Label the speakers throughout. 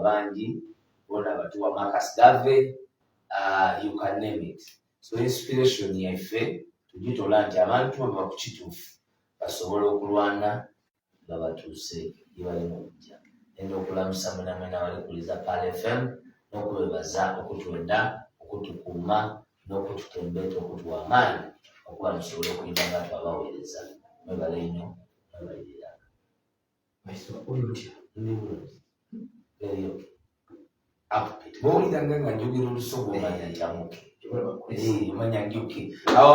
Speaker 1: Bangi bona batuwa Marcus Garvey, you can name it. So inspiration yaffe tugitola nti abantu baba ku kituufu basobole okulwana nga batuuse gye balina okujja. Enda okulamusa mwenamwena abalikuliza Pearl FM n'okwebaza okutwenda, okutukuuma n'okututembeeta, okutuwa amaanyi okuba tusobole okuyimba nga twabaweereza. Mwebale nnyo, mwebalirira.
Speaker 2: Oli otya?
Speaker 1: Ndi bulungi, very okay, upbeat. Bwowuliranga nga njogera olusogo, omanya nti amuke, omanya ndi okay. Awo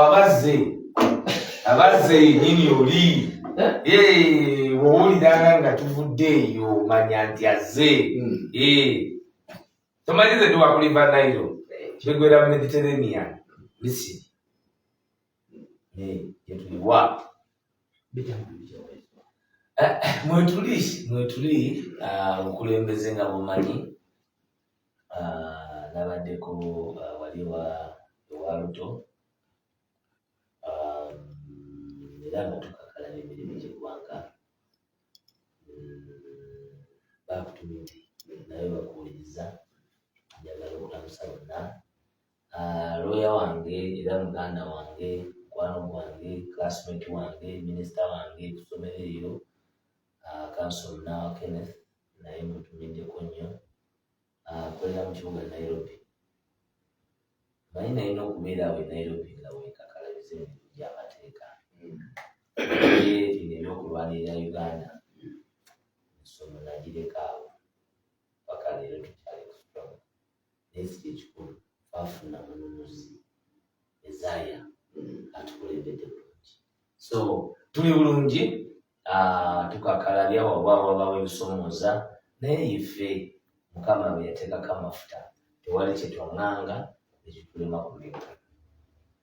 Speaker 1: abazze nyini oli bwowuliranga nga tuvudde eyo, omanya nti azze. Tomanyize ndi wakuliva Nairo, kigwera mu Mediterranean, Misiri gyetuliwa. Mwetuli obukulembeze nga bumanyi. Nabaddeko wali ewa Ruto, era nga tukakalaba emirimu gyeggwanga. Bakutumidde naye bakuwuliriza. Njagala okulamusa bonna. Lawyer wange era muganda wange, mukwano gwange, classmate wange, minisita wange ku ssomero eryo, Counsel Nawa Kenneth, naye mutumiddeko nnyo. Akolera mu kibuga Nairobi. Manyi nalina okubeera awo e Nairobi nga wekakalabiza emirimu gy'amateeka, naye bino ebyokulwanirira Uganda, ensonga nagireka awo. Paka leero tukyali ku struggle, naye si kyekikulu. Twafuna mununuzi Messiah, atukulembedde bulungi, so tuli bulungi. Tukakalabya waba wabawo ebisomooza, naye ife Mukama bwe yateekako amafuta, tewali kyetwaŋŋanga ekitulema kumeka.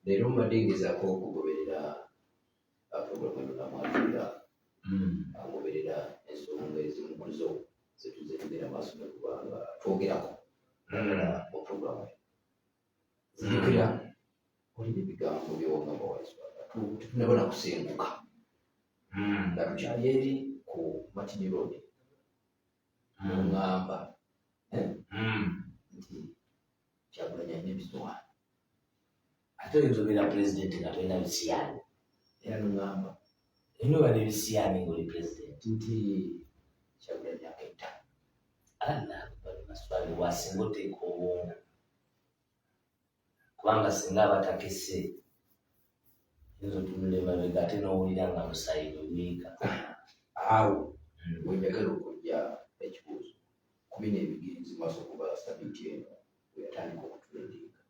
Speaker 2: Leero mbadde ngezaako okugoberera programu eno namwatulira, agoberera ensonga ezimu ku zo zetuze tugenda maaso nekubanga twogerako mu programu eno. Nzijukira olina ebigambo byewagamba Waiswa tetunaba nakusenguka, nga tukyali eri ku Martin Road, muŋŋamba nti Kyagulanyi alina ebisuwaani.
Speaker 1: Ate oyinza obeera pulezidenti nga tolina bisiyaani?
Speaker 2: Era noŋŋamba
Speaker 1: olina oba n'ebisiyaani ng'oli pulezidenti.
Speaker 2: Nti Kyagulanyi aketta.
Speaker 1: Allah akbar! Maswali wasinga oteeka obwongo, kubanga singa aba takese, yinza otunula emabega ate n'owulira nga musayi bwe guyiika.
Speaker 2: Awo wenjagala okujja ekibuuzo ku bino ebigenzi maaso, kuba sabiiti eno bwe yatandika okutrendinga,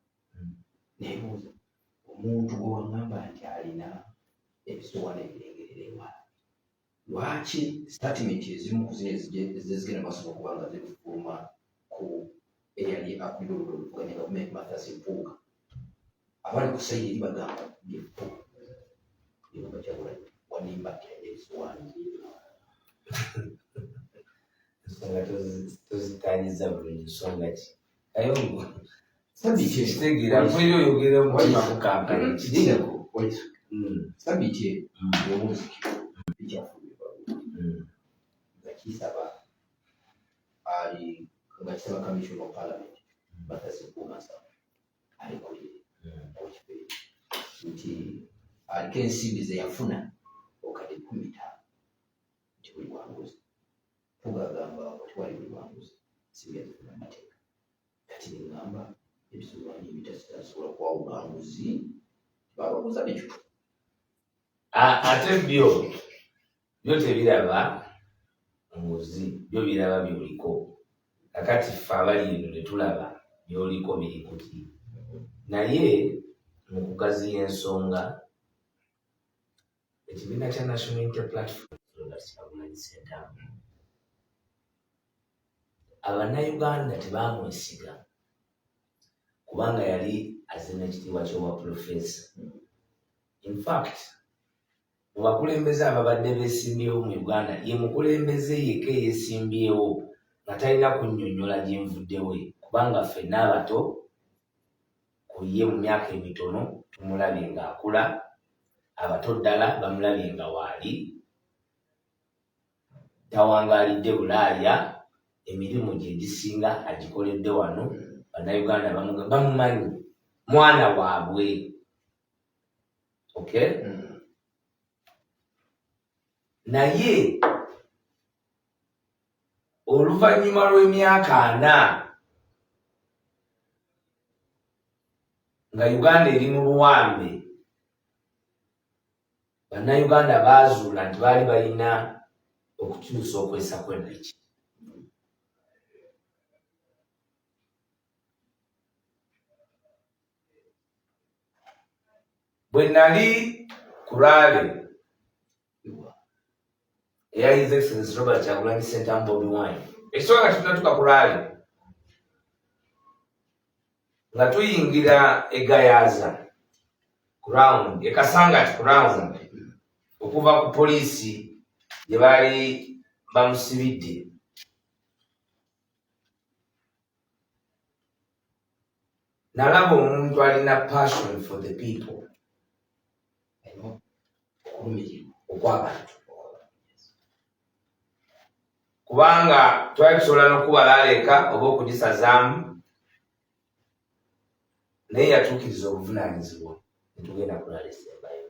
Speaker 2: nebuuza omuntu gwe waŋŋamba nti alina ebisowaana ebirengerera ewala, lwaki statement ezimu ku zino ezigenda maaso nokuba nga zifuluma ku eyali akulira oludda oluvuganya gavumenti, Mathias Mpuuga, abali ku side eri bagamba byefu ebamba Kyagulanyi wanimba nti alina ebisowaani?
Speaker 1: Ensonga tozitanyiza bulungi. Nsonga ki, Kayongo?
Speaker 2: Sabiiti eno
Speaker 1: kitegeera mpulira oyogera omutima gukankanye. Kiki?
Speaker 2: Lindako, Waiswa. Sabiiti eno omuziki bikyafulumibwa nga kisaba ali nga kisaba Commissioner of Parliament Mathias Mpuuga Nsanvu alekulire ku kifo ekyo, nti aliko ensimbi ze yafuna obukadde 50,000, nti buli bwanguzi. Mpuuga agamba tewali buli bwanguzi, ensimbi yazifuna mu mateeka. Kati neŋŋamba ebisowaani ebitasobola kwawula nguzi babaguza bikyo.
Speaker 1: Ate byo tebiraba nguzi, byo biraba byoliko. Kakati ffe abali eno ne tulaba byoliko biri kuti. Naye mu kugaziya ensonga, ekibiina kya National Unity Platform nga Kyagulanyi Ssentamu, Abannayuganda tebamwesiga kubanga yali azze n'ekitiibwa ky'obwa professor. In fact, mu bakulembeze ababadde beesimbyewo mu Uganda, ye mukulembeze yekka eyeesimbyewo nga talina kunnyonnyola gyenvuddewe, kubanga ffenna abato ku ye mu myaka emitono tumulabye ng'akula, abato ddala bamulabye nga waali tawangaalidde Bulaaya. Emirimu gye egisinga agikoledde wano. Bannayuganda bamumanyi, mwana waabwe. Okay, naye oluvannyuma lw'emyaka 40 nga Uganda eri mu buwambe, Bannayuganda baazuula nti baali balina okukyusa okwesa kw'empiki. Bwe nali ku rally eya His Excellency Robert Kyagulanyi Ssentamu Bobi Wine, ekisooka nga tetunnatuuka ku rally, nga tuyingira e Gayaza ku round, e Kasangati ku round, okuva ku poliisi gye baali bamusibidde, nalaba omuntu alina passion for the people, okw'abantu, kubanga twali tusobola n'okubalaaleka oba okugisazaamu, naye yatuukiriza obuvunaanyizibwa netugenda kulala esembayo.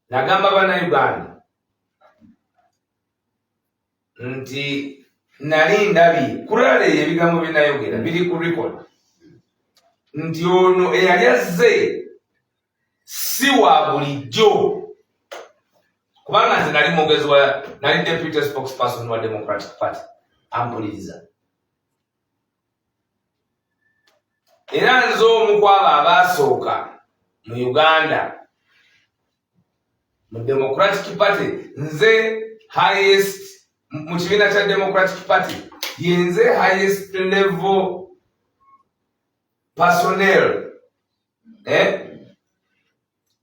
Speaker 1: Nagamba Bannayuganda nti nali ndabye kulala eyo, ebigambo bye nayogera biri ku record, nti ono eyali azze si wa bulijjo, kubanga nze nali mwogezi wa, nali deputy spokesperson wa Democratic Party, ampuliriza, era nze omu ku abo abaasooka mu Uganda mu Democratic Party. Nze highest mu kibiina kya Democratic Party, yenze highest level personnel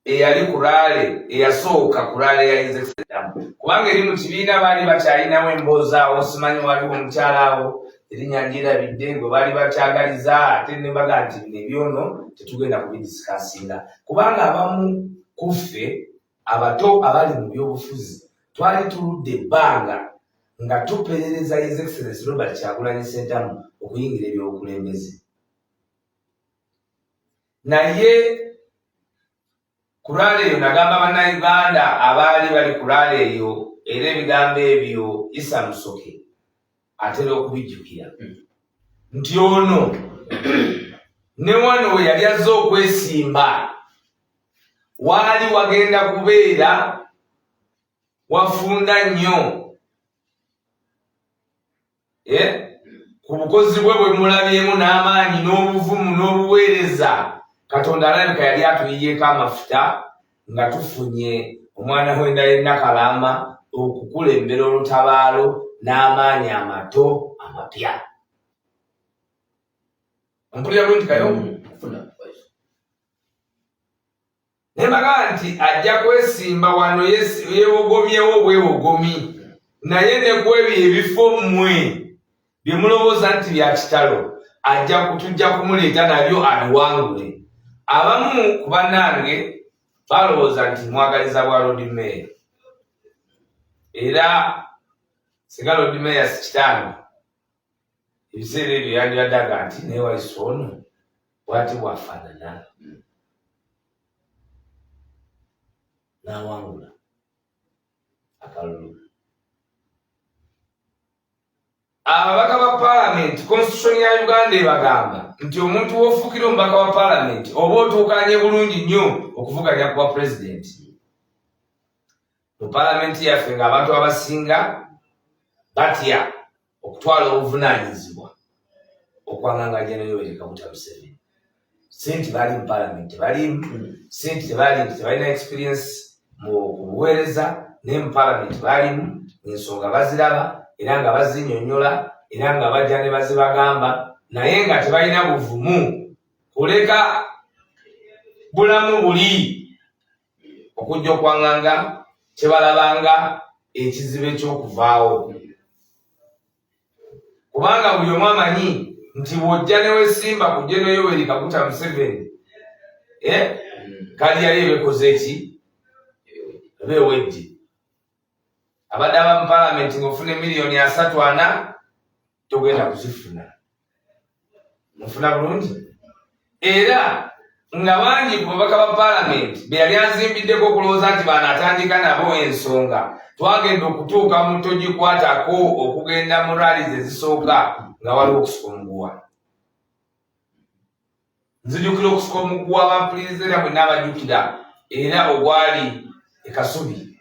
Speaker 1: eyali ku rally eyasooka, ku rally ya His Excellency, kubanga eri mu kibiina baali bakyalinawo emboozi awo, simanyi waliwo omukyala awo, erinnya ndirabidde, gwe baali bakyagaliza, ate ne baga nti bino ebyono tetugenda kubidiscussinga, kubanga abamu ku ffe abato abali mu byobufuzi twali tuludde ebbanga nga tuperereza His Excellency Robert Kyagulanyi Ssentamu okuyingira ebyobukulembeze. Naye ku rally eyo nagamba Bannayuganda abaali bali ku rally eyo, era ebigambo ebyo Isa Musoke atera okubijjukira, nti ono ne wano we yali azze okwesimba waali wagenda kubeera wafunda nnyo ku bukozi bwe bwe mulabyemu n'amaanyi n'obuvumu n'obuweereza. Katonda alabika yali atuyiyeeko amafuta nga tufunye omwana w'enda y'e Nakalaama okukulembera olutabaalo n'amaanyi amato amapya. Ompulira bulungi, Kayongo? Naye bagamba nti ajja kwesimba wano, yeewogomyewo obwewogomi, naye ne ku ebyo ebifo mmwe bye mulowooza nti bya kitalo, ajja tujja kumuleeta nabyo abiwangule. Abamu ku bannange balowooza nti mwagaliza bwa Lord Mayor, era singa Lord Mayor si kitange ebiseera ebyo yandibadde aga nti naye Waiswa ono bwati bwafaanana n'awangula akalulu. Ababaka ba Paalamenti, constitution ya Uganda ebagamba nti omuntu w'ofuukira omubaka wa Paalamenti oba otuukanye bulungi nnyo okuvuganya kuba pulezidenti. Mu Paalamenti yaffe ng'abantu abasinga batya okutwala obuvunaanyizibwa okwanganga General Yoweri Kaguta Museveni. Si nti baali mu Paalamenti tebaliimu, si nti tebaali nti tebalina experience mu kubuweereza, naye mu Paalamenti baalimu, ensonga baziraba era nga bazinyonyola era nga bajja ne bazibagamba, naye nga tebalina buvumu kuleka bulamu buli okujja okwanganga kyebalabanga ekizibu eky'okuvaawo, kubanga buli omu amanyi nti bw'ojja ne wesimba ku General Yoweri Kaguta Museveni, kali yali ebekoze eki eba ewedde. Abadde aba mu Paalamenti ng'ofuna emiliyoni 30, 40. Togenda kuzifuna. Nfuna bulungi. Era nga bangi ku babaka ba paalamenti be yali azimbiddeko okulowooza nti bano atandika nabo ensonga, twagenda okutuuka mu togikwatako okugenda mu rallies ezisooka nga waliwo okusika omuguwa. Nzijukira okusika omuguwa bampuliriza era mwenna abajjukira era ogwali e Kasubi.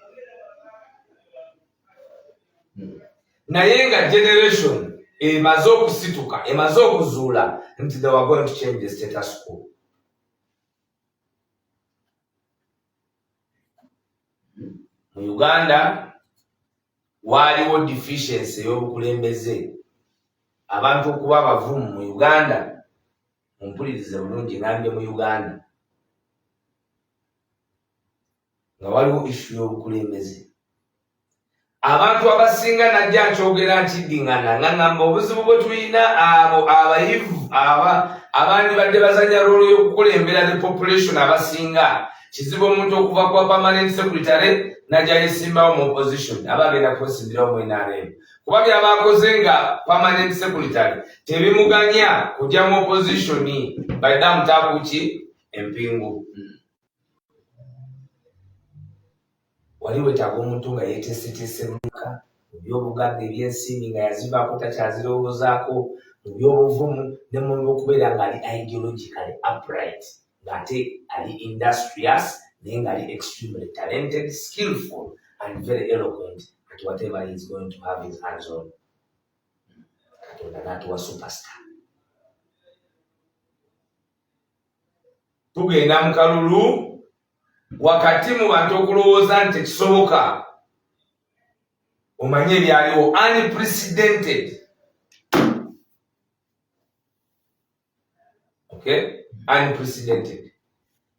Speaker 1: Naye nga generation emaze okusituka, emaze okuzuula nti they were going to change the status quo. Mu Uganda waaliwo deficiency ey'obukulembeze, abantu okuba abavumu mu Uganda. Mumpulirize bulungi, ngambye mu Uganda nga waliwo issue y'obukulembeze. Abantu abasinga najja nkyogera nkiddingana nga ngamba obuzibu bwe tulina, abo abayivu aba abandibadde bazanya role y'okukulembera the population abasinga, kizibu omuntu okuva kwa permanent secretary najja yesimbawo mu opposition, aba agenda kwesimbirawo mu NRM, kuba byaba akoze nga permanent secretary tebimuganya kujja mu opposition baida mutakuki empingu. Wali wetaaga omuntu nga yeeteeseteese luka mu by'obugagga, ebyensimbi nga yazivaako takyazirowoozaako, mu by'obuvumu ne mu by'okubeera ng'ali ideologically upright, ng'ate ali industrious, naye ng'ali extremely talented, skillful and very eloquent at whatever he is going to have his hands on. Katonda n'atuwa superstar. Tugenda mu kalulu wakati mu bantu okulowooza nti tekisoboka. Omanye ebyaliwo unprecedented, okay, unprecedented.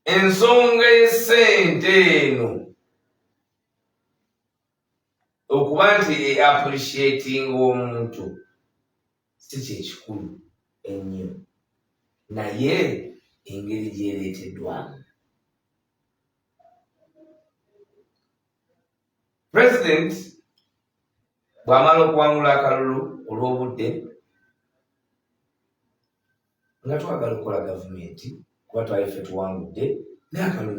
Speaker 1: Ensonga y'essente eno okuba nti appreciating omuntu si kyekikulu ennyo, naye engeri gyereeteddwamu. President bw'amala okuwangula akalulu olw'obudde nga twagala okukola gavumenti, kuba twali ffe tuwangudde, naye akalulu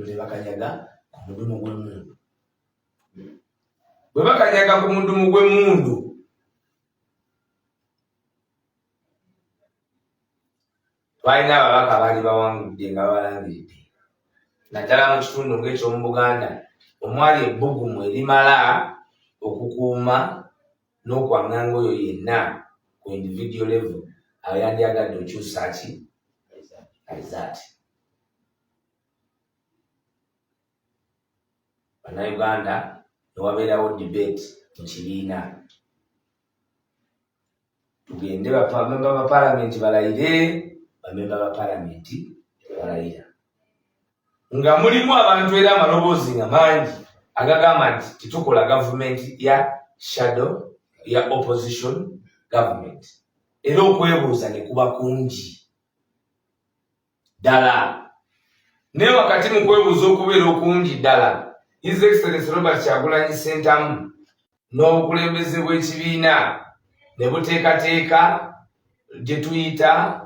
Speaker 1: ne bakanyaga ku mudumu gw'emmundu. Bwe bakanyaga ku mudumu gw'emmundu, twalina ababaka abaali bawangudde nga babalangiridde, naddala mu kitundu ng'eky'omu Buganda omwali ebbugumu erimala okukuuma n'okwaŋŋanga oyo yenna ku individual level awo yandyagadde okyusa ki alizaati. Bannayuganda ne wabeerawo debate mu kibiina, tugende bamemba ba palamenti balayire, bamemba ba palamenti tebalayira, nga mulimu abantu era amaloboozi nga mangi agagamba nti tetukola gavumenti ya shadow ya opposition government. Era okwebuuza ne kuba kungi ddala, naye wakati mu kwebuuza okubeera okungi ddala, His Excellency Robert Kyagulanyi Ssentamu n'obukulembeze bw'ekibiina ne buteekateeka gye tuyita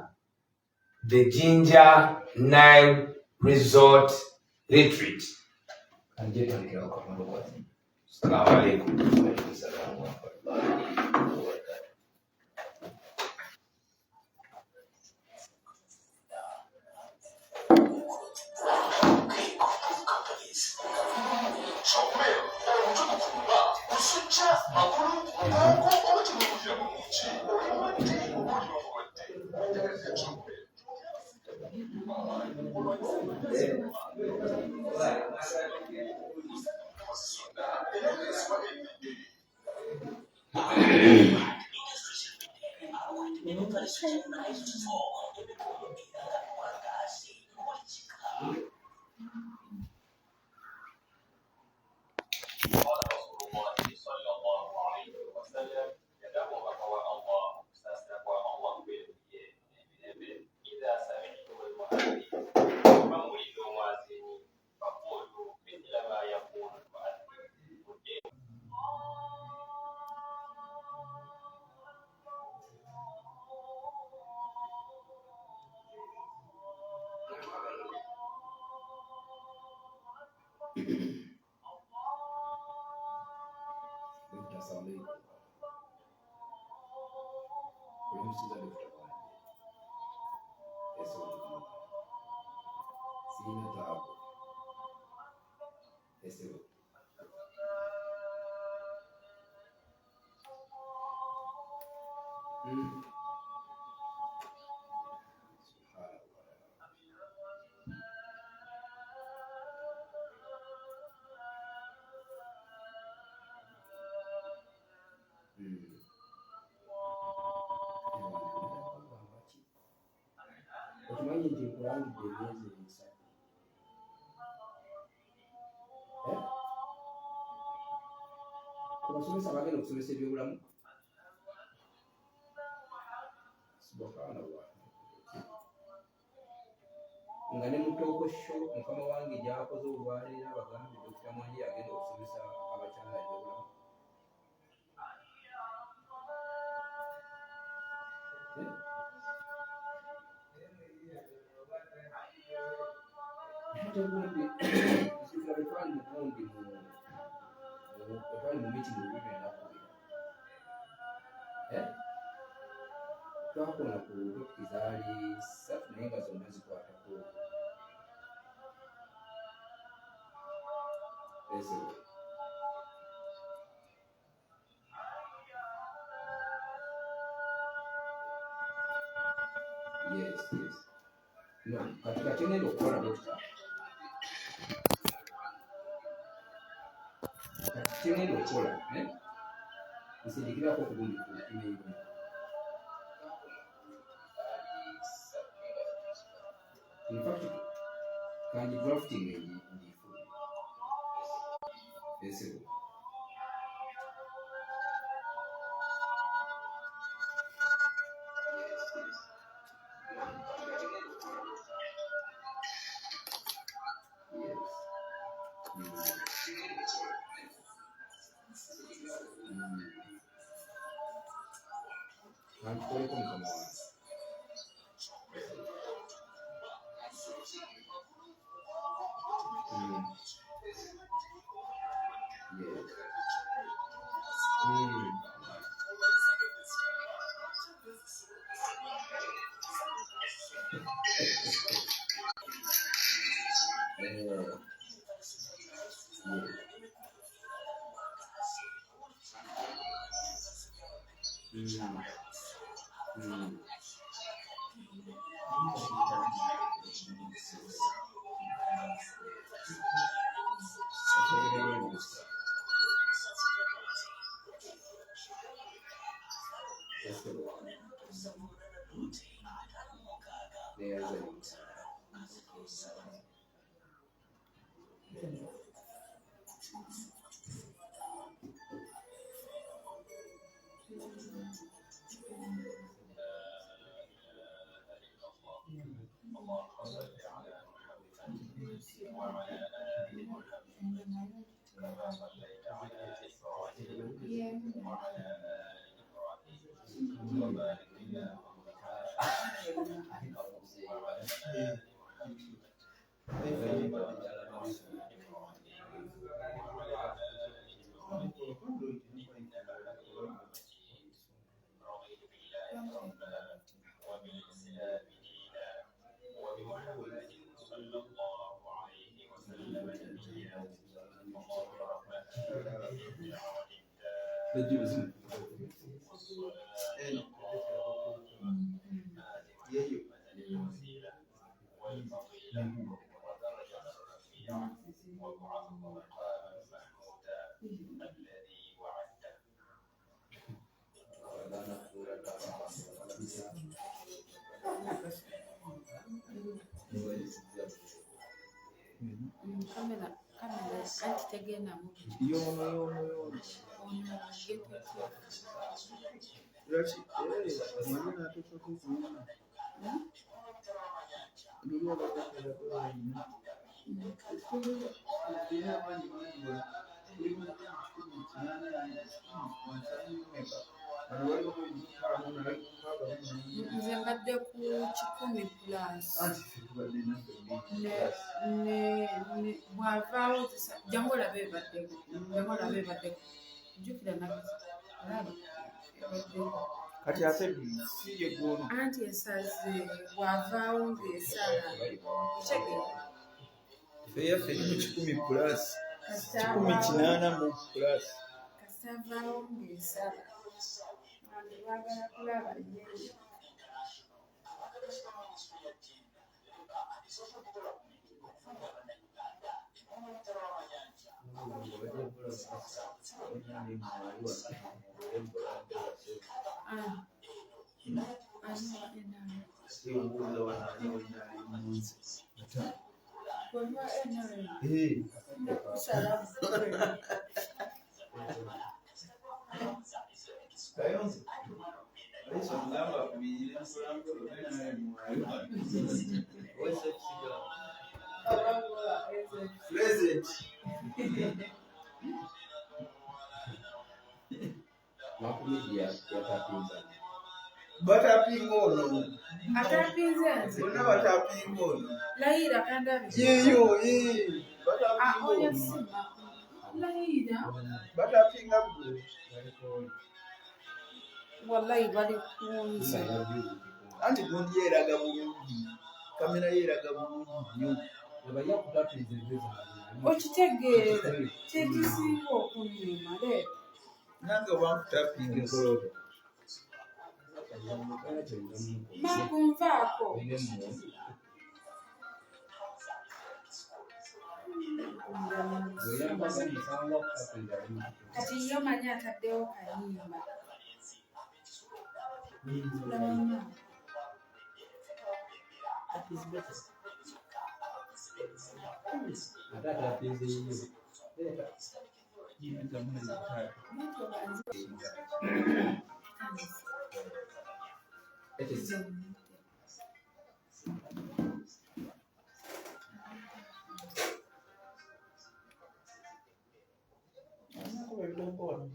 Speaker 1: the Jinja Nile Resort Retreat. Assalamu alaikum.
Speaker 2: Namusiza Dokita Mwanje. Esebo mukama wange. Sirina taabu. Esebo. Subhanallah. Bagamba ki? Okimanyi nti nkulangidde emyezi 3. Eh? Ku basomesa abagenda okusomesa ebyobulamu. Subhanallah. Nga ne mu talk show mukama wange gy'akoze olwaleero abagambye Dokita Mwanje yagenda okusomesa abakyala ebyobulamu. Eh? Ate gundi nzijukira bwe twali mu gundi mu bwe twali mu meeting mu 2012. Eh? Twakona ku topic zaali ssatu naye nga zonna zikwata ku Esebo. Yes. No, kati kati ngenda okukola dokita. Kati kyengenda okukola, eh? Nsindikirako ku gundi ku email. In fact, kangi drafting ngifune. Esebo. Yes. Yes. Kankikoleko mukama wange. Esebo. Yes. Eh, yes. Otegere bulungi dokita. Esebo. Neyanza nnyo.
Speaker 3: Kamera kamera anti tegendamu.
Speaker 4: Yono yono yono.
Speaker 3: Ono geteki.
Speaker 4: Lwaki mwali n'atuukako okuwona? Luli abadde alina. Era amaanyi mangi buli 850. Bano bali mu 68.
Speaker 3: Nze mbadde ku 100 plus.
Speaker 4: Anti ffe tubadde naffe
Speaker 3: Ne bw'avaawo jangu olabe ebaddeko, jangu olabe ebaddeko. Jjukira nabbi olaba ebaddeko.
Speaker 4: Kati ate si ye gwono.
Speaker 3: Anti esaze bw'avaawo ng'esala. Okitegeera?
Speaker 4: Ffe yaffe eri mu 100 plus.
Speaker 3: Kasita
Speaker 4: kikumi
Speaker 3: avaawo
Speaker 4: kinaana mu plus.
Speaker 3: Kasita avaawo ng'esala. Abantu baagala kulaba ye. Ah, ani wa NRM?
Speaker 4: Sibuuza wano ani wa NRM mu nsi.
Speaker 3: Gwe oli wa NRM?
Speaker 4: Eh,
Speaker 3: Nja kukusala ggwe.
Speaker 4: Kayonza. Leero omugamba akubirire mpola mpola NRM ali wano. Owesa kisigala.
Speaker 3: Oba gwe wa SFC.
Speaker 4: Present.
Speaker 2: Makumedia yatapinza.
Speaker 4: Batapinga ono.
Speaker 3: Atapinze nze.
Speaker 4: Bonna batapinga ono.
Speaker 3: Layira kandabe.
Speaker 4: Yeeyo, eh,
Speaker 3: Ah,
Speaker 4: batapinga
Speaker 3: oyo
Speaker 4: ono.
Speaker 3: si Layira.
Speaker 4: Batapinga ggwe.
Speaker 3: Wallahi bali ku nze.
Speaker 4: Anti gundi yeeraga bulungi. Kamera yeeraga bulungi nnyo.
Speaker 3: Okitegeera kyekisinga okunnuma leero.
Speaker 4: Nange bankutapinga.
Speaker 3: Maku nvaako. Kati ye omanyi ataddewo kayimba. Laba maama.
Speaker 2: Ate atapinze nnyo.
Speaker 3: Naye oba nze
Speaker 2: Ekyo
Speaker 3: nze
Speaker 4: Kuba ebidongo wano.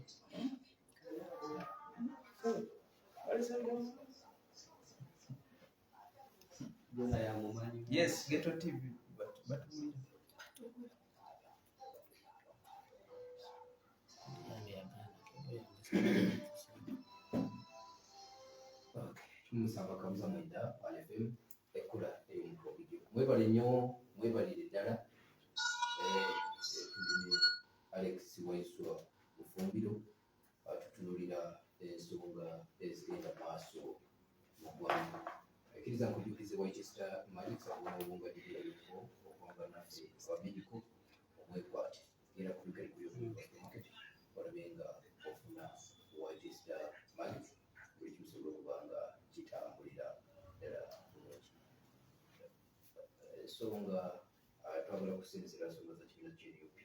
Speaker 4: Balese ebidongo?
Speaker 2: Jona yamumanyi.
Speaker 4: Yes, Ghetto TV batuwulira.
Speaker 2: Tumusaba kamuza mwenda Pan FM ekkula ey'omuntu obulijjo. Mwebale nnyo, mwebalire ddala. Tuli ne Alex Waiswa Mufumbiro atutunuulira ensonga ezigenda mu maaso mu ggwanga. Akkiriza nkujjukize Winchester Magic Sabuni Obunga Dibira okwanga naffe aba medical omwekwate. Genda ku dduuka erikuli okumpi supermarket olabe nga ofuna Winchester Magic buli kimu kisobola okuba nga kitambulira ddala bulungi. Ensonga twagala kusinziira nsonga za kibiina kya NUP.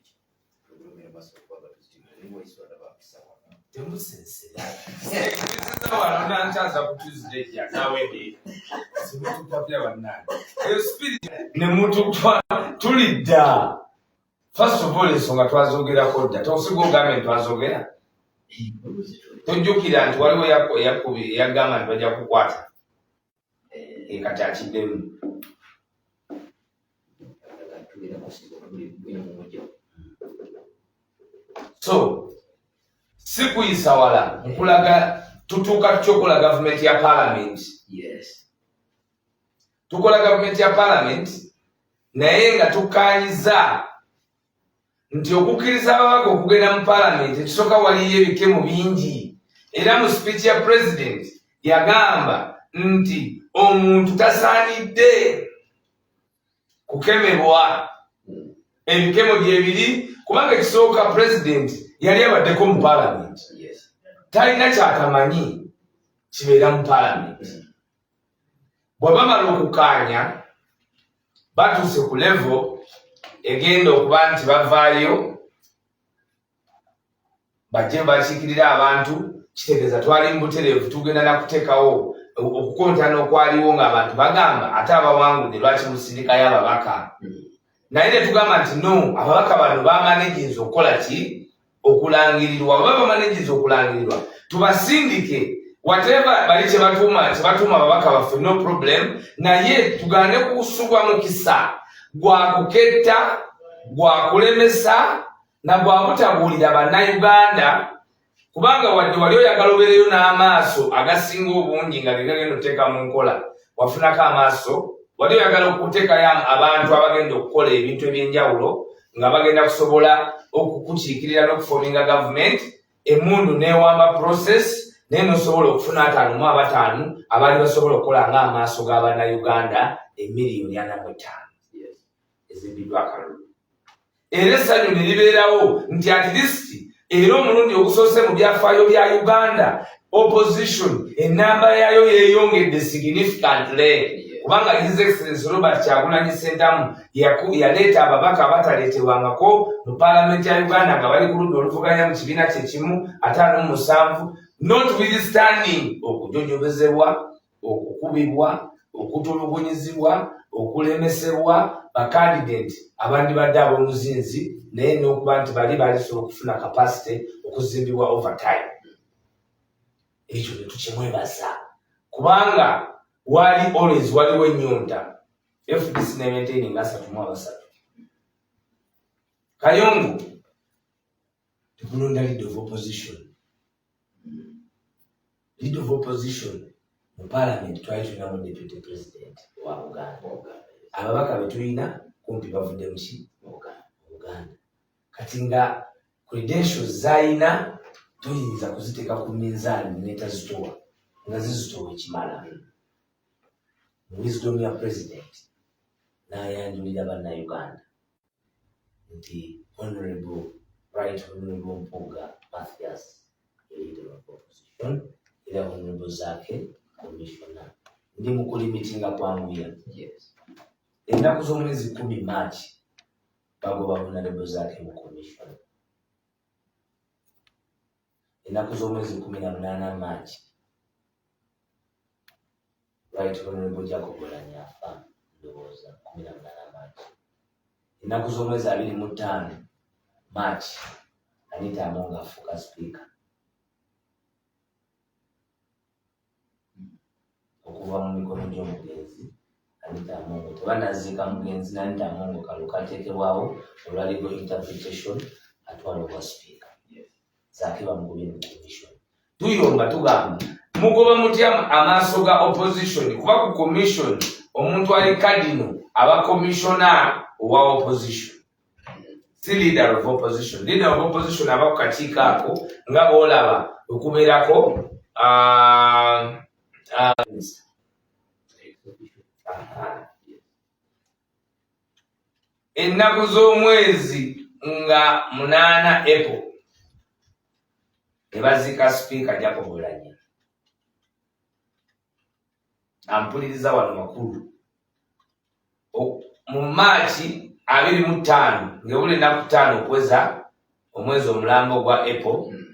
Speaker 2: Twagala ogenda maaso okuba nga tuzitimira naye Waiswa ndaba mpisa wano.
Speaker 1: Temusensera. Nziza wano nankyaza ku Tuesday naawedde. Simutupapira bannange. Eyo spirit ne mututwa tulidda. First of all ensonga twazogerako dda. Tosiga ogambe nti twazogera. Tojjukira nti waliwo eyagamba nti bajja kukwata. Kati akiddemu.
Speaker 2: Tugenda kusiba buli mumujja.
Speaker 1: So si kuyisa wala nkulaga tutuuka tutya okukola gavumenti ya parliament.
Speaker 2: Yes.
Speaker 1: Tukola gavumenti ya parliament naye nga tukkaanyiza nti okukkiriza ababaka okugenda mu parliament ekisooka waliyo ebikemo bingi era mu speech ya president yagamba nti omuntu tasaanidde kukemebwa. Ebikemo gyebiri kubanga ekisooka president yali abaddeko mu parliament.
Speaker 2: Yes.
Speaker 1: Talina kyatamanyi kibeera mu parliament. Bwe bamala okukkaanya batuuse ku level egenda okuba nti bavaayo bajje bakiikirira abantu kitegeeza twali mu butereevu tugenda na kuteekawo okukontana okwaliwo ng'abantu bagamba ate abawangudde lwaki musindikayo ababaka. Naye ne tugamba nti no ababaka bano bamaneginze okukola ki okulangirirwa oba bamaneginze okulangirirwa tubasindike whatever bali kye batuuma ababaka baffe no problem naye tugaane kusubwa mukisa gwa kuketta gwa kulemesa na gwa butabuulira bannayuganda. Kubanga wadde wali oyagala obeereyo n'amaaso agasinga obungi nga gegagenda oteeka mu nkola, wafunako amaaso, wali oyagala okuteekayo abantu abagenda okukola ebintu ebyenjawulo nga bagenda kusobola okukukiikirira n'okuforminga gavumenti, emmundu n'ewamba process, naye nosobola okufuna 55 abaali basobola okukola ng'amaaso g'abannayuganda 45 million ezibbiddwa akalulu. Era essanyu ne libeerawo nti at least era omulundi ogusoose mu byafaayo bya Uganda, opposition enamba yaayo yeeyongedde significantly, kubanga His Excellence Robert Kyagulanyi Sentamu yaleeta ababaka abataleetebwangako mu paalamenti ya Uganda nga bali ku ludda oluvuganya mu kibiina kyekimu, 57, notwithstanding okujojobezebwa, okukubibwa, okutulugunyizibwa, okulemesebwa bakandidate abandibadde ab'omuzinzi, naye n'okuba nti bali balisobola okufuna capacity okuzimbibwa over time. Ekyo ne tukimwebaza, kubanga wali always waliwo ennyonta. FDC ne maintaining 33. Kayongo, tekulonda leader of opposition. Leader of opposition mu parliament twali tulinamu deputy president wa Buganda. Ababaka betulina kumpi bavudde muki? Buganda. Kati nga credentials zayina toyinza kuziteeka ku minzaani netazitowa, nga zizitowa ekimala. Mu wisdom ya president, n'ayanjulira Bannayuganda nti Honorable, Right Honorable Mpuuga Mathias, leader of opposition, era Honorable Zaake commissioner. Ndi mu kulimitinga kwanguya. Ennaku z'omwezi 10 March bagoba Honorable Zaake mu commission. Ennaku z'omwezi 18 March, Right Honorable Jacob Oulanyah afa, ndowooza 18 March. Ennaku z'omwezi 25 March, Anita Among afuuka speaker okuva mu mikono gy'omugenzi Anita Among. Tebanaziika mugenzi n'Anita Among, kalulu kateekebwawo olwa legal interpretation, atwala obwa speaker. Zaake bamugobye mu commission. Tuyomba, tugamba mugoba mutya amaaso ga opposition? Kuba ku commission omuntu ali cardinal aba commissioner owa opposition, si leader of opposition. Leader of opposition aba ku kakiiko ako nga bwolaba okubeerako minister. Aha. Ennaku z'omwezi nga 8 April ne baziika sipiika Jacob Oulanyah. Ampuliriza wano makulu. Mu Maaki 25, ng'ebula ennaku 5 okuweza omwezi omulambo gwa April,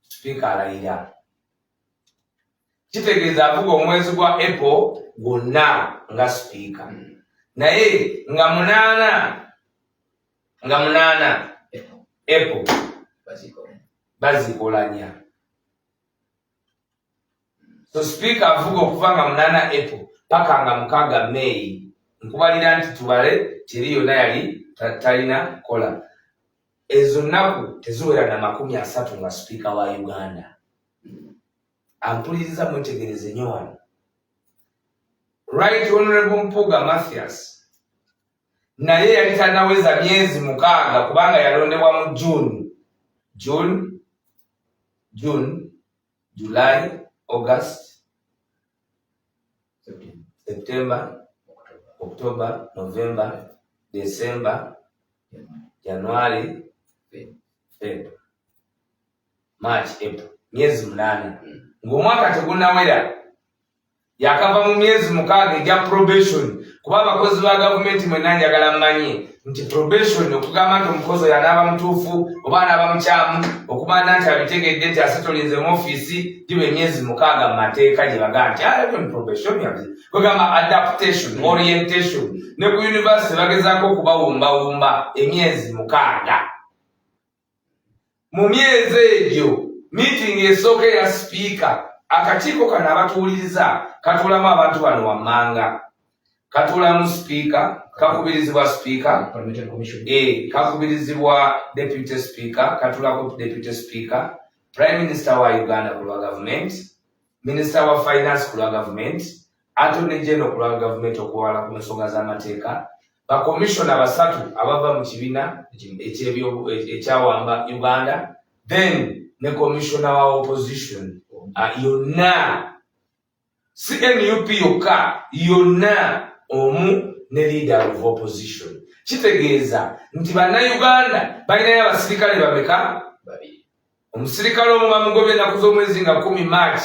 Speaker 1: sipiika alayira. Kitegeeza avuga omwezi gwa April gwonna nga sipiika, naye nga 8 April baziika Oulanyah. So sipiika avuga okuva nga 8 April paka nga 6 May. Nkubalira nti tubale teri yonna yali talina kola. Ezo nnaku teziwera na 30 nga sipiika wa Uganda. Ampuliriza, mwetegereze nnyo wano. Right Honorable Mpuuga Mathias naye yali tanaweza myezi 6, kubanga yalondebwa mu June. June, July, August, September, October, November, December, January, Feb, March, April, myezi 8 ng'omwaka tegunawera. Yakava mu myezi 6 egya probation, kuba abakozi ba gavumenti mwenna njagala mmanye nti probation okugamba nti omukozi oyo anaaba mutuufu oba anaaba mukyamu, okumanya nti abitegedde nti asetolinze mu ofiisi, giba emyezi 6 mu mateeka gye bagaa nti probation, kwegamba adaptation, orientation. Ne ku university bagezaako okubawumbawumba emyezi 6. Mu myezi egyo, meeting esooka eya sipiika, akakiiko kano abatuwuliriza katuulamu abantu bano wammanga: katuulamu sipiika, kakubirizibwa sipiika, kakubirizibwa deputy speaker, katuulako deputy speaker. Prime Minister wa Uganda ku lwa gavumenti, Minisita wa Finance ku lwa gavumenti, Attorney General ku lwa gavumenti okuwala ku nsonga z'amateeka, bakomishona basatu abava mu kibiina ekyawamba Uganda, then ne commissioner wa opposition yonna, si NUP yokka, yonna omu ne leader of opposition. Kitegeeza nti Bannayuganda balinayo abasirikale bameka?
Speaker 2: Babiri.
Speaker 1: Omusirikale omu bamugobye ennaku z'omwezi nga 10 March.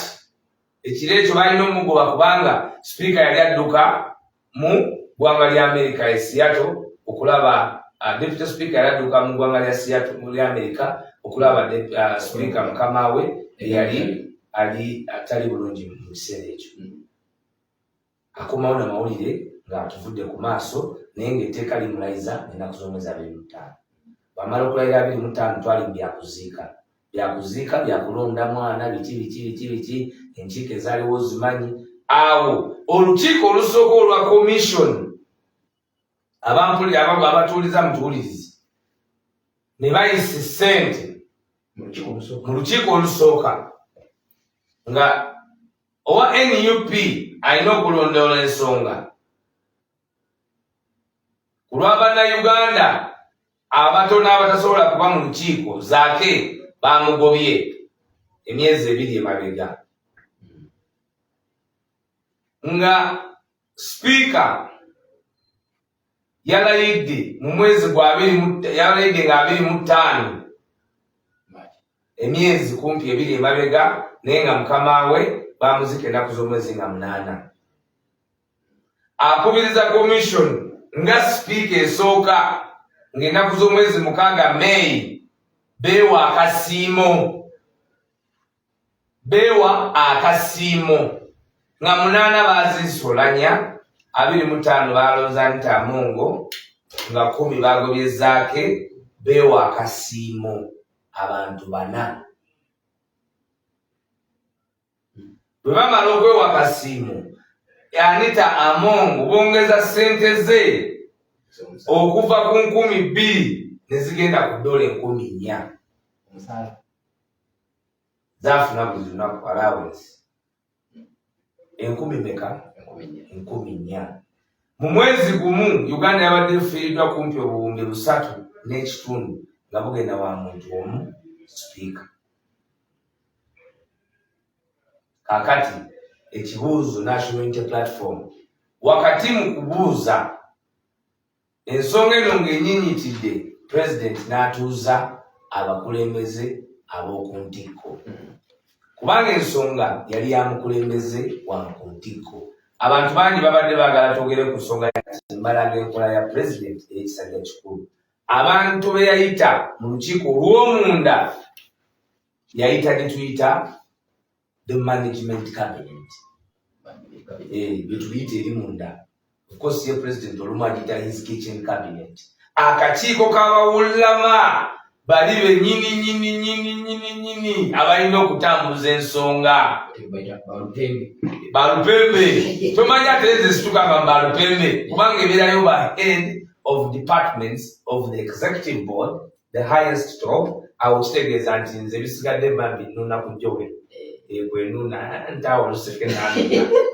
Speaker 1: Ekiro ekyo balina omugoba kubanga sipiika yali adduka mu ggwanga lya America e Seattle okulaba deputy speaker yali adduka mu ggwanga lya Seattle mu lya America okulaba speaker mukama we eyali ali atali bulungi mu kiseera ekyo. Akomawo namawulire ng'atuvudde ku maaso, naye ng'etteeka limulayiza ennaku z'omwezi 25. Bwamala okulayira 25, twali mu byakuziika, byakuziika, byakulonda mwana, biki biki biki biki, enkiiko ezaaliwo zimanyi. Awo olukiiko olusooka olwa commission, abatuuliza mutuwulirizi, ne bayisa ssente
Speaker 2: Mu lukiiko olusooka.
Speaker 1: Mu lukiiko olusooka nga owa NUP alina okulondoola ensonga ku lwa Bannayuganda abatono abatasobola kuba mu lukiiko. Zaake bamugobye emyezi 2 emabega nga sipiika yalayidde mu mwezi gwa yalayidde nga 25, emyezi kumpi 2 emabega, naye nga mukama we bamuzika ennaku z'omwezi nga 8. Akubiriza commission nga sipiika esooka ng'ennaku z'omwezi 6 Meeyi, beewa akasiimo, beewa akasiimo nga 8 baziisolanya, 25 balonze Anita Amongo, nga 10 bagobye Zaake. Beewa akasiimo abantu bana. Bwe bamala okwewa akasiimo, Anita Amongo bongeza ssente ze okuva ku 2000 ne zigenda ku dola 4000.
Speaker 2: Omusaala.
Speaker 1: Zaafuna buli lunaku allowance enkumi meka?
Speaker 2: 4000.
Speaker 1: 4000 mu mwezi gumu. Uganda yabadde efiiriddwa kumpi 3.5 buwumbi nga bugenda wa muntu omu, sipiika. Kakati ekibuuzo, National Unity Platform wakati mu kubuuza ensonga eno ng'enyinyitidde, President n'atuuza abakulembeze ab'oku ntikko, kubanga ensonga yali ya mukulembeze wa ku ntikko. Abantu bangi babadde baagala twogere ku nsonga ya mbalaga enkola ya President ey'ekisajja kikulu. Abantu be yayita mu lukiiko olw'omunda yayita gye tuyita the management cabinet. Byetubiyita eri munda. Of course ye President olumu agiyita his kitchen cabinet, akakiiko k'abawulama bali benyini nyini nyini nyini nyini abalina okutambuza ensonga.
Speaker 2: Balupembe.
Speaker 1: Balupembe, tomanya ate nze situkanga balupembe, kubanga ebeerayo ba head of departments of the executive board, the highest top. Awo kitegeeza nti nze bisigadde bambi nuna ku jowe gwenuna ntaawo oluseke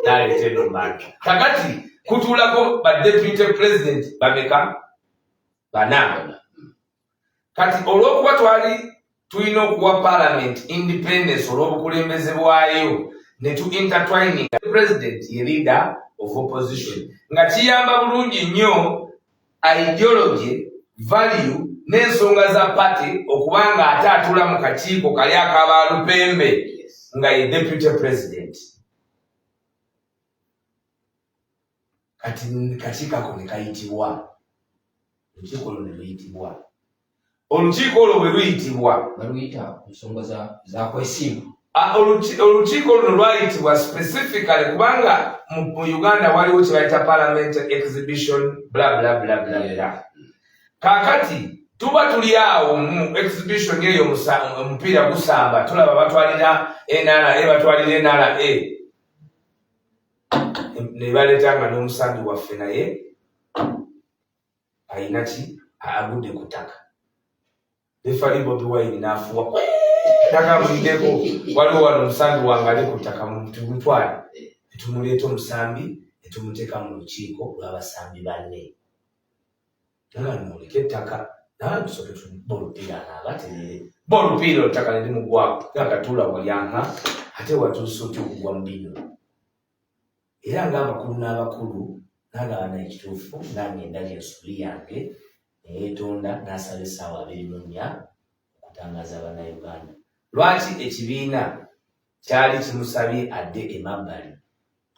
Speaker 1: naleeta eno bantu. Kakati kutuulako ba deputy president bameka? Bana. Kati olw'okuba twali tulina okuwa parliament independence olw'obukulembeze bwayo, ne tu intertwining president ye leader of opposition, nga kiyamba bulungi nnyo ideology, value n'ensonga za party, okubanga ate atuula mu kakiiko kali ak'abalupembe nga ye deputy president. Kati kakiiko ako ne kayitibwa, olukiiko olwo ne luyitibwa. Olukiiko olwo bwe luyitibwa,
Speaker 2: Baluyita ku nsonga za kwesimba.
Speaker 1: Olukiiko luno lwayitibwa specifically kubanga mu Uganda waliwo kye bayita parliament exhibition, bla bla bla bla bla. Kaakati tuba tuli awo mu exhibition eyo, omupiira gusamba, tulaba batwalira NRA, batwalira NRA, ne baleeta nga n'omusambi waffe naye ayina ki, agudde ku ttaka. Referee Bobi Wine n'afuwa. Takamulideko waliwo wano omusambi wange ali ku ttaka, tumutwale. Netumuleeta omusambi, netumuteeka mu lukiiko lw'abasambi banne. Nga noleka ettaka naye tusooke tuba olupiira, naabaterere ba olupiira, ettaka ne limugwako nga katuula wali anka ate watuuse otya okugwa mu bino? Era ng'abakulu n'abakulu n'agamba, naye ekituufu nange ndabye ensobi yange, neyeetonda n'asaba essaawa 24 okutangaaza Bannayuganda lwaki ekibiina kyali kimusabye adde emabbali,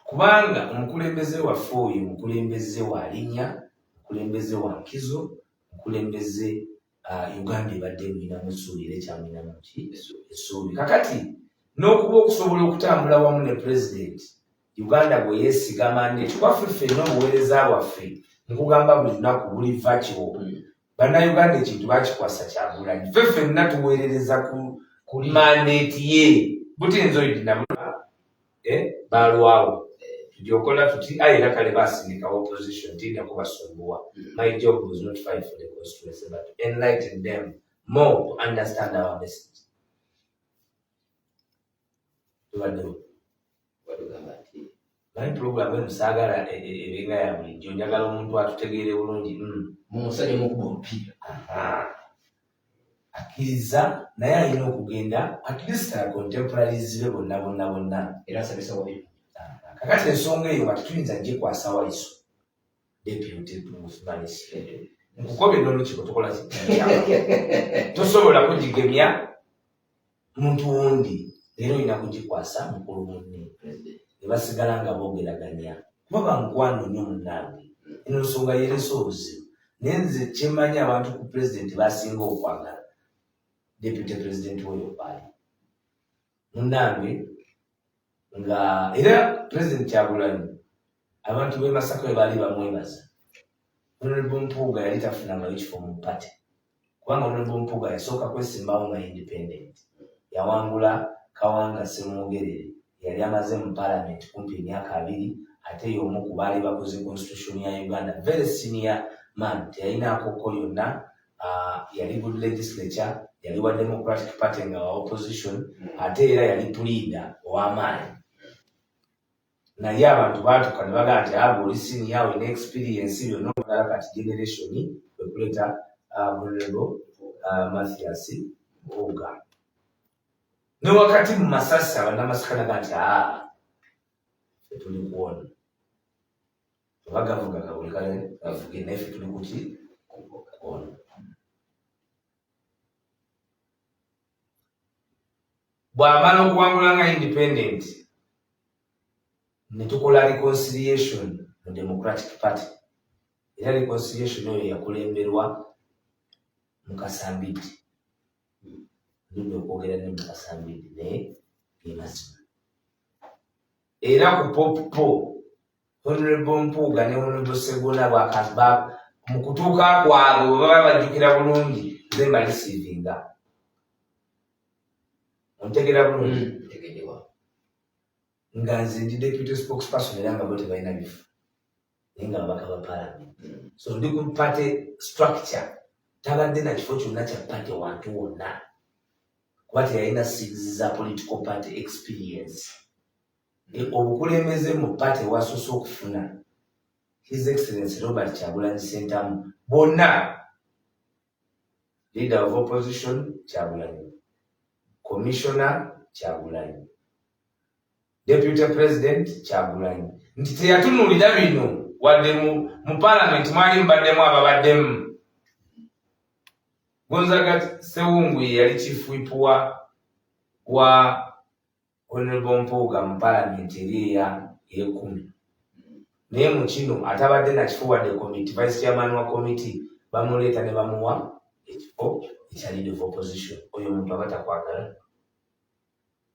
Speaker 1: kubanga omukulembeze waffe oyo mukulembeze wa linnya, mukulembeze wa nkizo, mukulembeze Uganda ebadde emulinamu essuubi era ekyamulinamu ki essuubi. Kakati n'okuba okusobola okutambula wamu ne pulezidenti, Uganda bwe yeesiga mandate kwaffe ffenna, obuweereza bwaffe nkugamba buli lunaku buli virtual. Bannayuganda ekintu bakikwasa Kyagulanyi, ffe ffenna tuweerereza ku mandate ye. Butinza oyidina balwawo tujja tuti aye era kale basindika opposition tinda kubasumbuwa. My job was not fight for the constituency but to enlighten them more to understand our message. Tubaddewo naye program eno saagala ebenga ya bulijjo, njagala omuntu atutegeere bulungi.
Speaker 2: Mumusajja omukuba omupiira.
Speaker 1: Akkiriza naye alina okugenda at least contemporaries be bonna bonna bonna.
Speaker 2: Era asabisa wabiri.
Speaker 1: Kakati ensonga eyo nga tetuyinza gikwasa Waiso deputy mumanisi nkukobye n'olukiiko tukola ki, tosobola kugigemya muntu wundi, leero olina kugikwasa mukulu munne ne basigala nga boogeraganya kuba bamukwano nnyo. Munnange, eno nsonga yeresa obuzibu, naye nze kyemmanyi abantu ku pulezidenti basinga okwagala deputy president oyo kwali munnange, nga era President Kyagulanyi abantu b'e Masaka bwe baali bamwebaza. Honorable Mpuuga yali tafunangayo kifo mu party, kubanga Honorable Mpuuga yasooka kwesimbawo nga independent, yawangula Kawanga Semwogerere yali amaze mu parliament kumpi emyaka 20, ate y'omu ku baali bakoze constitution ya Uganda, very senior man, teyalinaakoko yonna. Yali good legislature, yali wa Democratic Party nga wa opposition, ate era yali puliida ow'amaanyi. Naye abantu baatuka ne bagamba nti abo oli senior, olina experience byonna, ogala kati generation kwekuleeta Honorable Mathias Mpuuga. Ne wakati mu masasi abannamasaka naga nti aa ffe tuli kuwona oba gavuga gabuli kale gavuge, naye ffe tuli kuki kuwona. Bw'amala okuwangula nga independent, ne tukola reconciliation mu Democratic Party, era reconciliation oyo yakulemberwa Mukasambidde. Ndudde okwogera ne Mukasambidde, naye ge mazima. Era ku popo Honorable Mpuuga ne Honorable Segona mu kutuuka kwabwe bwe baba bajjukira bulungi, nze mbareceivinga. Ontegeera bulungi?
Speaker 2: Ntegeddewa.
Speaker 1: Nga nze ndi deputy spokesperson, era nga bo tebalina bifo, naye nga babaka ba parliament. So ndi ku party structure, tabadde na kifo kyonna kya party wantu wonna, kuba teyalina seeds za political party experience. Obukulembeze mu party wasoose okufuna His Excellency Robert Kyagulanyi Sentamu, bonna leader of opposition Kyagulanyi, commissioner Kyagulanyi, deputy president Kyagulanyi, nti teyatunuulira bino wadde mu parliament mwali mubaddemu ababaddemu. Gonzaga Sewungu ye yali chief whip wa Honorable Mpuuga mu parliament eri eya 10, naye mu kino atabadde nakifo wadde committee, vice chairman wa committee, bamuleeta ne bamuwa ekifo ekya leader of opposition. Oyo omuntu aba takwagala.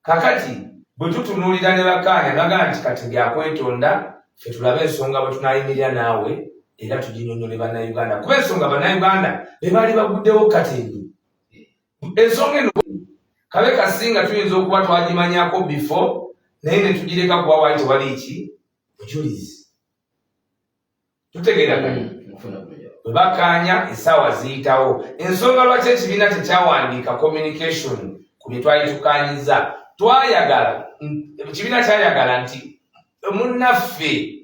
Speaker 1: Kakati bwe tutunuulira ne bakkaanya bagamba nti kati byakwetonda, ffe tulabe ensonga bwe tunayimirira naawe era tuginyonyole Bannayuganda, kuba ensonga Bannayuganda be baali baguddewo. Kati eno ensonga eno kabe kasinga tuyinza okuba twagimanyako before, naye ne tugireka kuba waali tewali ki bujulizi. Tutegeeraganye?
Speaker 2: Nkufuna bulungi.
Speaker 1: Bwe bakkaanya essaawa ziyitawo, ensonga lwaki ekibiina tekyawandiika communication. Ku bye twali tukanyiza, twayagala, ekibiina kyayagala nti munnaffe,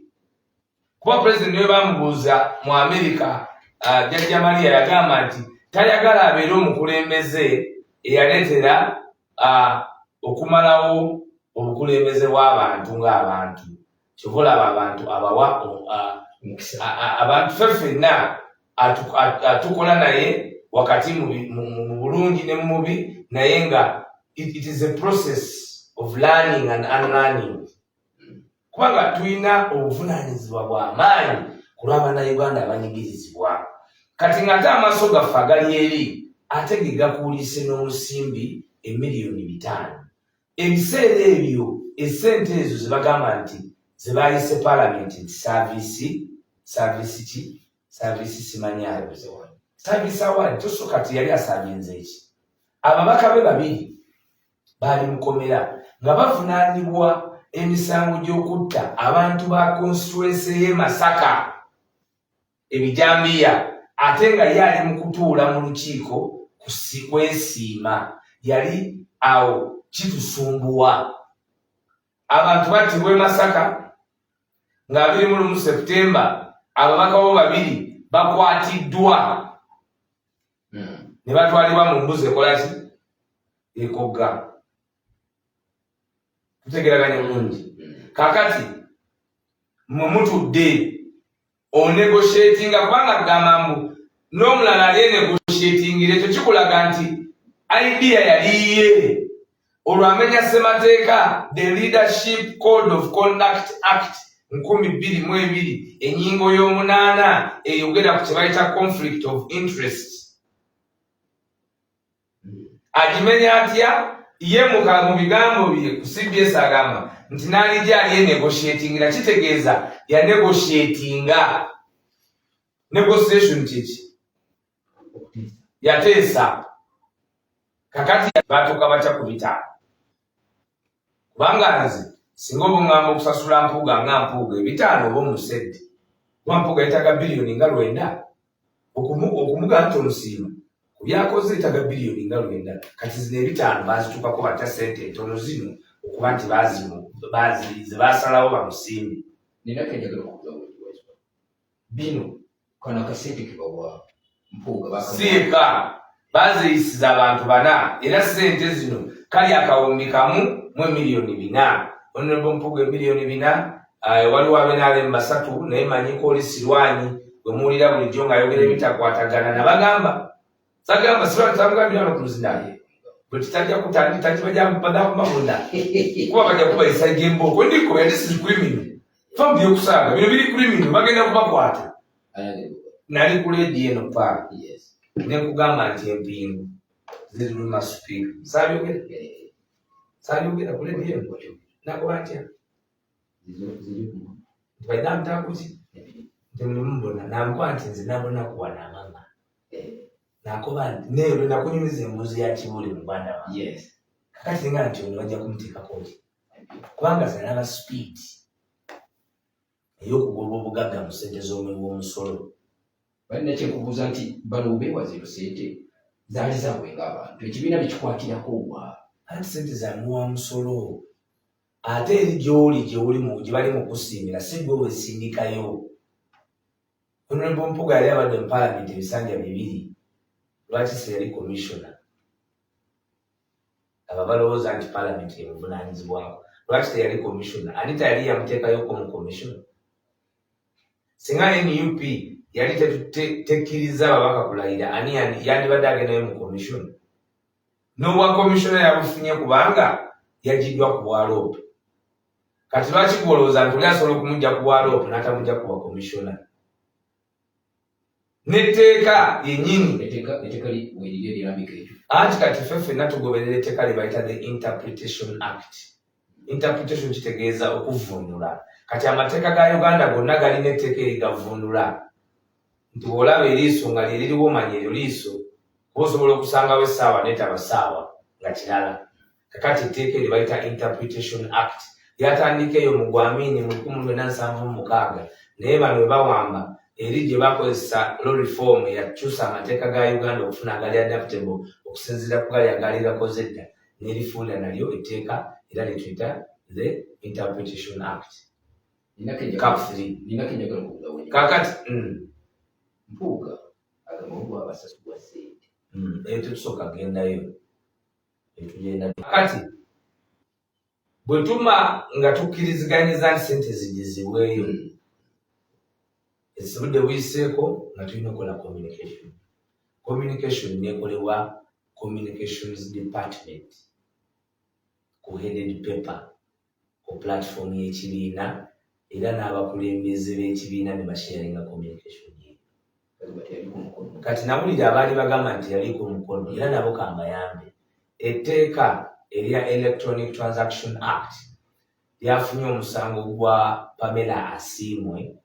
Speaker 1: kuba pulezidenti we bamubuuza mu Amerika, Jjajja Maria yagamba nti tayagala abeere omukulembeze eyaleetera okumalawo obukulembeze bw'abantu ng'abantu. Kyova olaba abantu abawa abantu ffe ffenna atukola naye wakati mu bulungi ne mu bubi, naye nga it is a process of learning and unlearning, kubanga tulina obuvunaanyizibwa bw'amaanyi ku lw'abannayuganda abanyigirizibwa. Kati ng'ate amaaso gaffe agali eri ate ge gakuulise n'omusimbi 5 miliyoni. Ebiseera ebyo esente ezo ze bagamba nti ze baayise paalamenti nti service ki, service simanyayo, service award, toso kati yali asavinze eki? Ababaka be babiri baali mukomera nga bavunaanibwa emisango gy'okutta abantu ba constituency ye Masaka ebijambiya, ate nga ye ali mu kutuula mu lukiiko kwesiima. Yali awo kitusumbuwa, abantu battibwa e Masaka nga 21 Seputemba, ababaka bo babiri bakwatiddwa ne batwalibwa mu mbuzi ekolaki ekogga. Tutegeraganye bulungi? Kakati mwe mutudde onegotiatinga, kubanga kugamba mbu n'omulala ali enegotiatingira, ekyo kikulaga nti idea yaliye. Olwo amenya ssemateeka, the Leadership Code of Conduct Act 2002, ennyingo y'omunaana eyogera ku kye bayita conflict of interest. Agimenya atya ye? Mu bigambo bye ku CBS agamba nti n'alijja ali enegotiatingira, kitegeeza yanegotiatinga. Negotiation kiki? Yateesa. Kakati batuuka batya ku 5? Kubanga nze singa oba oŋŋamba okusasula Mpuuga nga Mpuuga 5 oba omusedde, kuba Mpuuga yetaga 9 biliyoni okumugamba nti omusiima ku byakoze, yetaga 9 biliyoni. Kati zino 5 bazituukako batya, sente entono zino, okuba nti ze basalawo bamusiime?
Speaker 2: Nina kenjagala okubuuza bulungi. Bino kano akasente kebawa Mpuuga?
Speaker 1: Siika baziyisiza abantu bana, era sente zino kali 1,004 miliyoni. Honorable Mpuuga 4 miliyoni, waliwo abenaalemu basatu, naye manyiko oli Sirwanyi gwe muwulira bulijjo ng'ayogera ebitakwatagana. Nabagamba, sagamba Sirwanyi, samugambira wano ku luzindaalo bwe tutajja kutandikibajabadakubabunda kuba bajja kubayisa gyembooko ndiko ya this is criminal famu byokusaaga bino biri criminal, bagenda kubakwata. Nali ku lediyo eno paaka nenkugamba nti empingu ziruluma sipiika. Sabyogera, sabyogera ku lediyo eno? Nakuba ntya nti baida mutakuki nti mulimubona namukuba nti nze nabona kuwana amama nakuba nti neero nakunyumiza embuzi ya Kibuli muganda wange. Kakati nga nti ono bajja kumuteekako ki, kubanga zinalaba speed ey'okugoba obugagga mu ssente z'omuwi w'omusolo.
Speaker 2: Balina kyenkubuuza nti bano beewaza ezo sente zaali zaabwe ng'abantu, ekibiina bikikwatirako wa?
Speaker 1: Anti sente za muwa musolo, ate eri gy'oli gyewuli gye bali mu kusiimira, si gwe weesindikayo. Honorable Mpuuga yali abadde mu paalamenti ebisanja bibiri, lwaki se yali commissioner? Abo balowooza nti paalamenti yemuvunaanyizibwako, lwaki teyali commissioner? Anita yali yamuteekayoko mu commission. Singa NUP yali tekkiriza ababaka kulayira, ani yandibadde agendayo mu commission? N'obwa commissioner yabufunye kubanga yagiddwa ku bwa LOP. Kati lwaki gwolowooza nti oli asobola okumujja ku bwa LOP n'atamujja ku bwa commissioner? N'etteeka yennyini.
Speaker 2: Etteeka weriri erirambika ekyo?
Speaker 1: Anti kati ffe ffenna tugoberera etteeka lye bayita the Interpretation Act. Interpretation kitegeeza okuvvuunula. Kati amateeka ga Uganda gonna galina etteeka erigavvuunula, nti bw'olaba eriiso nga lyeririwo, manya eryo liiso, kuba osobola okusangawo essaawa netaba ssaawa nga kirala. Kakati etteeka eryo bayita Interpretation Act, lyatandika eyo mu Gwamini mu 1976, naye bano bwe bawamba eri gye bakozesa law reform eyakyusa amateeka ga Uganda okufuna agali adaptable okusinziira ku gali agaali gakoze edda. nerifuula nalyo etteeka era lyetuyita the Interpretation Act Cap 3.
Speaker 2: Ninako enjagala okubuuza wennyini.
Speaker 1: Kakati.
Speaker 2: Mpuuga agamba waliwo abasasulwa ssente.
Speaker 1: Eyo tetusooka gendayo, etugenda kati bwe tuma nga tukkiriziganyiza nti sente zigizibweyo, esibudde buyiseeko nga tulina okukola communication. Communication nekolebwa communications department ku headed paper ku platform y'ekibiina, era n'abakulembeze b'ekibiina ne basharinga communication eyo.
Speaker 2: Agamba teyaliko mukono.
Speaker 1: Kati nawulira abaali bagamba nti yaliko omukono, era nabo kambayambe. Etteeka erya Electronic Transaction Act lyafunye omusango gwa Pamela Asiimwe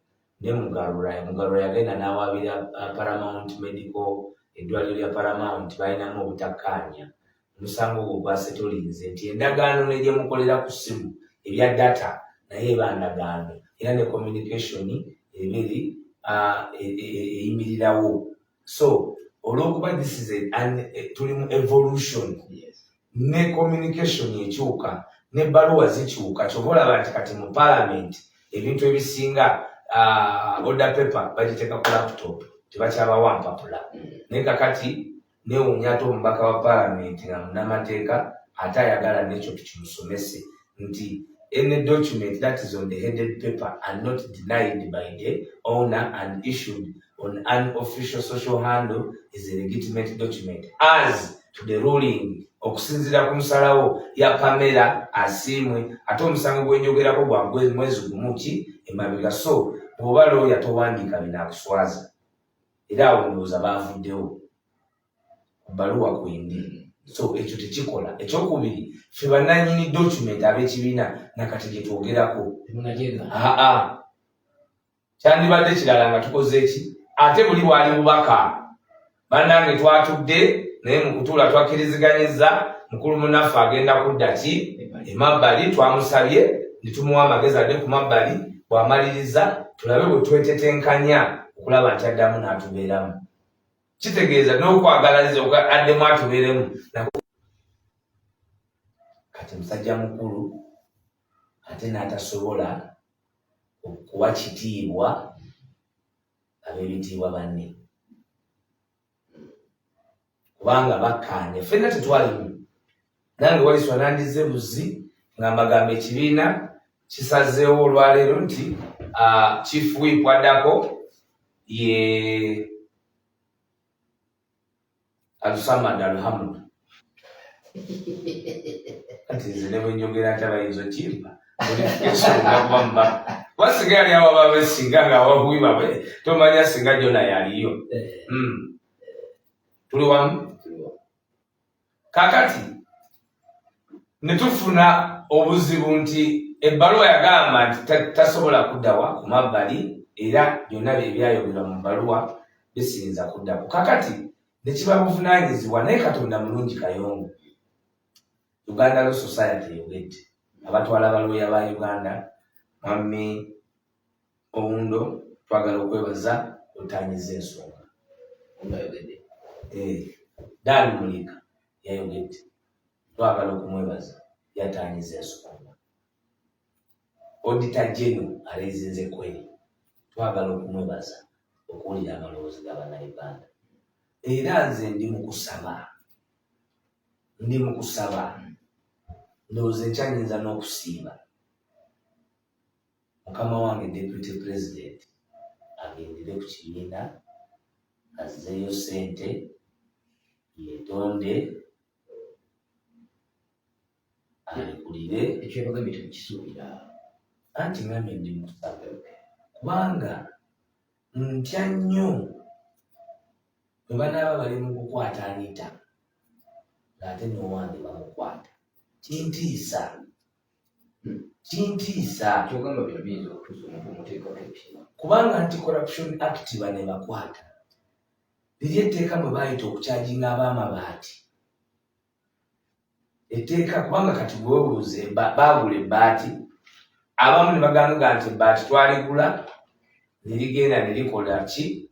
Speaker 1: ne Mugarura. Mugarura yagenda n'awaabira Paramount Medical, eddwaliro lya Paramount, balinamu obutakkaanya. Omusango ogwo gwasetolinze nti endagaano ne gye mukolera ku ssimu ebya data naye eba ndagaano, era ne communication eba eri eyimirirawo. So olw'okuba this is tuli mu evolution, ne communication ekyuka, n'ebbaluwa zikyuka. Kyova olaba nti kati mu parliament ebintu ebisinga, order paper bagiteeka ku laptop, tebakyabawa mpapula. Naye kakati neewuunya ate omubaka wa parliament nga munnamateeka ate ayagala n'ekyo tukimusomese nti any document that is on the headed paper and not denied by the owner and issued on an official social handle is a legitimate document as to the ruling, okusinziira ku nsalawo ya Pamela Asiimwe. Ate omusango gwenjogerako gwa mwezi gumu ki emabega. So bw'oba looya towandiika binaakuswaza. Era awo ndowooza baavuddewo ku bbaluwa kwendi, so ekyo tekikola. Ekyokubiri, ffe bannannyini document ab'ekibiina nakati gye twogerako.
Speaker 2: Temunagenda.
Speaker 1: Aa, kyandibadde kirala nga tukoze eki, ate buli bwali bubaka. Bannange, twatudde naye mu kutuula twakkiriziganyiza mukulu munaffe agenda kudda ki emabbali. Twamusabye ne tumuwa amagezi adde ku mabbali, bw'amaliriza tulabe bwe twetetenkanya okulaba nti addamu n'atubeeramu. Kitegeeza n'okwagalaliza addemu atubeeremu. Kati musajja mukulu ate n'atasobola okuwa kitiibwa ab'ebitiibwa banne, kubanga bakkaanya ffenna tetwalimu. Nange waliswa nandize buzi nga mbagamba ekibiina kisazeewo olwaleero nti chief whip addako ye Alusamad Alhamdu. Kati nze ne bwenjogera nti abayinza okimpa kuba muba kuba singa yali awababe, singa nga awabuwi babe, tomanya singa jona yaliyo. Tuli wamu. Kakati ne tufuna obuzibu nti ebbaluwa yagamba nti tasobola kuddawa ku mabbali, era byonna byebyayogerwa mu bbaluwa bisiyinza kuddako. Kakati nekiba buvunaanyizibwa, naye Katonda mulungi. Kayongo, Uganda Law Society eyogedde, abatwala balooya ba Uganda, Mwami Owundo, twagala okwebaza otanyiza ensonga.
Speaker 2: Ayogedde.
Speaker 1: Eh, Dan Mulika yayogedde, twagala okumwebaza yatanyiza ensonga. Auditor General aleezinze query, twagala okumwebaza okuwulira amaloboozi g'abannayuganda. Era nze ndi mu kusaba, ndi mu kusaba, ndowooza enkya nyinza n'okusiiba, mukama wange deputy president agendere ku kibiina azzeeyo ssente, yeetonde, alekulire.
Speaker 2: Ekyo yabagambye temukisuubira.
Speaker 1: Anti ngambye ndi mu kusaba, kubanga ntya nnyo bwe banaaba bali mu kukwata Anita ng'ate n'owange bamukwata. Kintiisa, kintiisa.
Speaker 2: Kyogamba bino biyinza okutuusa omuntu omuteekako ebitima.
Speaker 1: Kubanga Anti Corruption Act bane bakwata liri etteeka mwe baayita okukyajinga ab'amabaati etteeka, kubanga kati gwewebuuze baagula ebbaati, abamu ne bagamba nti ebbaati twaligula ne ligenda ne likola ki,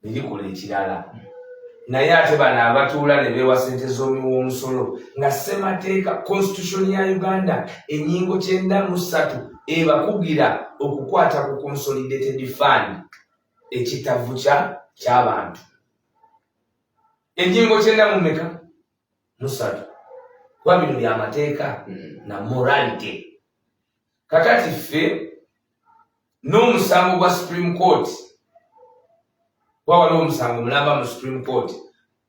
Speaker 1: ne likola ekirala. Naye ate bano abatuula ne beewa ssente z'omuwi w'omusolo nga ssemateeka, constitution ya Uganda ennyingo 93 ebakugira okukwata ku consolidated fund, ekitavu ky'abantu. Ennyingo kyenda mu meka? Mu ssatu. Kuba bino byamateeka na morality. Kakati ffe n'omusango gwa Supreme Court, kuba waliwo omusango mulamba mu Supreme Court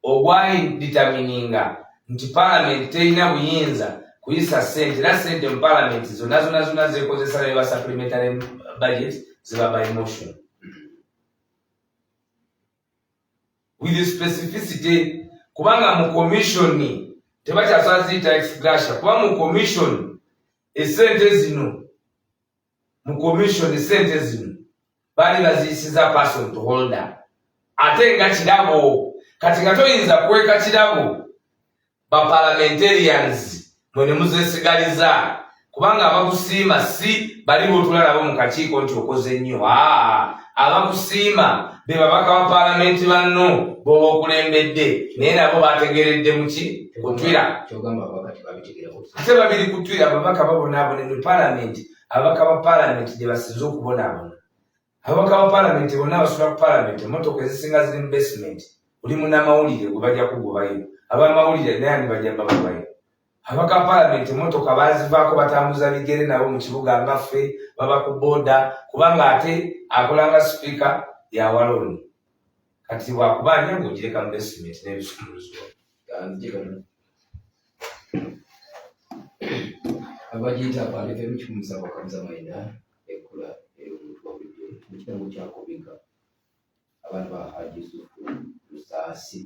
Speaker 1: ogwadetermininga nti Parliament terina buyinza kuyisa sente, era sente mu Parliament zonna zonna zonna zekozesa neba supplementary budget ziba by motion with specificity, kubanga mu commission tebakyasobola ziyita ex gratia, kuba mu commission esente zino, mu commission sente zino baali baziyisiza person to holder, ate nga kirabo. Kati nga toyinza kuweka kirabo baparliamentarians mwe ne muzesigaliza, kubanga abakusiima si bali botula nabo mu kakiiko nti okoze nnyo. Abakusiima be babaka ba paalamenti banno b'oba okulembedde, naye nabo bategeredde muki? Kutwira. Ate babiri kutwira, ababaka babonaabona mu paalamenti. Ababaka ba paalamenti gye basinze okubonaabona, ababaka ba paalamenti bonna abasula ku paalamenti, emmotoka ezisinga ziri mu basement. Oli munnamawulire gwe bajja kugobayo, abamawulire naye ani bajja bagobayo? Ababaka ba paalamenti emmotoka bazivaako, batambuza bigere nabo mu kibuga nga ffe, baba ku booda, kubanga ate akola nga sipiika yawalooni. Kati bwakubanja ng'ogireka mu basement n'ebisumuluzo.
Speaker 2: Abagiyita Apande kikumusaba okamuza mayina ekkula ery'omuntu wa bulijjo mu kirango kya Kubika abantu ba Haji Yusufu Lusaasi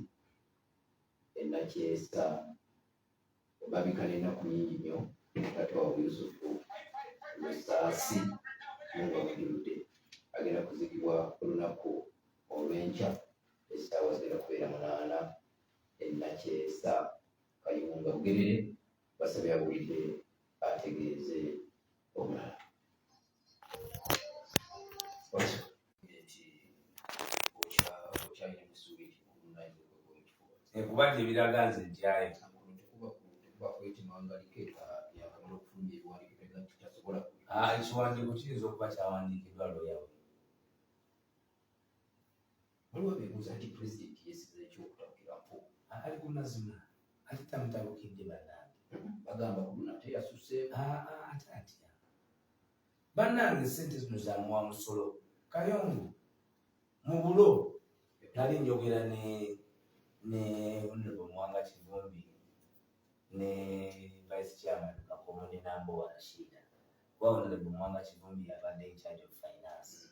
Speaker 2: e Nakyesa babika n'ennaku nnyingi nnyo. Taata waabwe Yusufu Lusaasi Mungu amujjuludde, agenda kuziikibwa olunaku olw'enkya, essaawa zigenda kubeera 8 e Nakyesa Kayunga Bugerere. Basabye awulidde ategeeze omulala
Speaker 1: Ekuba gyebiraga nze ntyayo. Ekiwandiiko kiyinza okuba kyawandiikiddwa looya we.
Speaker 2: Waliwo abeebuuza nti pulezidenti yeesiza ekyokutabukira mpo.
Speaker 1: Ali ku mazima, ate tamutabukidde bannange.
Speaker 2: Bagamba ku luno ate yasuseeko.
Speaker 1: Ate atya bannange, sente zino zamuwa musolo. Kayongo mu bulo nali njogera ne Honorable Muwanga Kivumbi ne Vice Chairman Kakomo ne Nambowa Rashida, kuba Honorable Muwanga Kivumbi yabadde in charge of finance.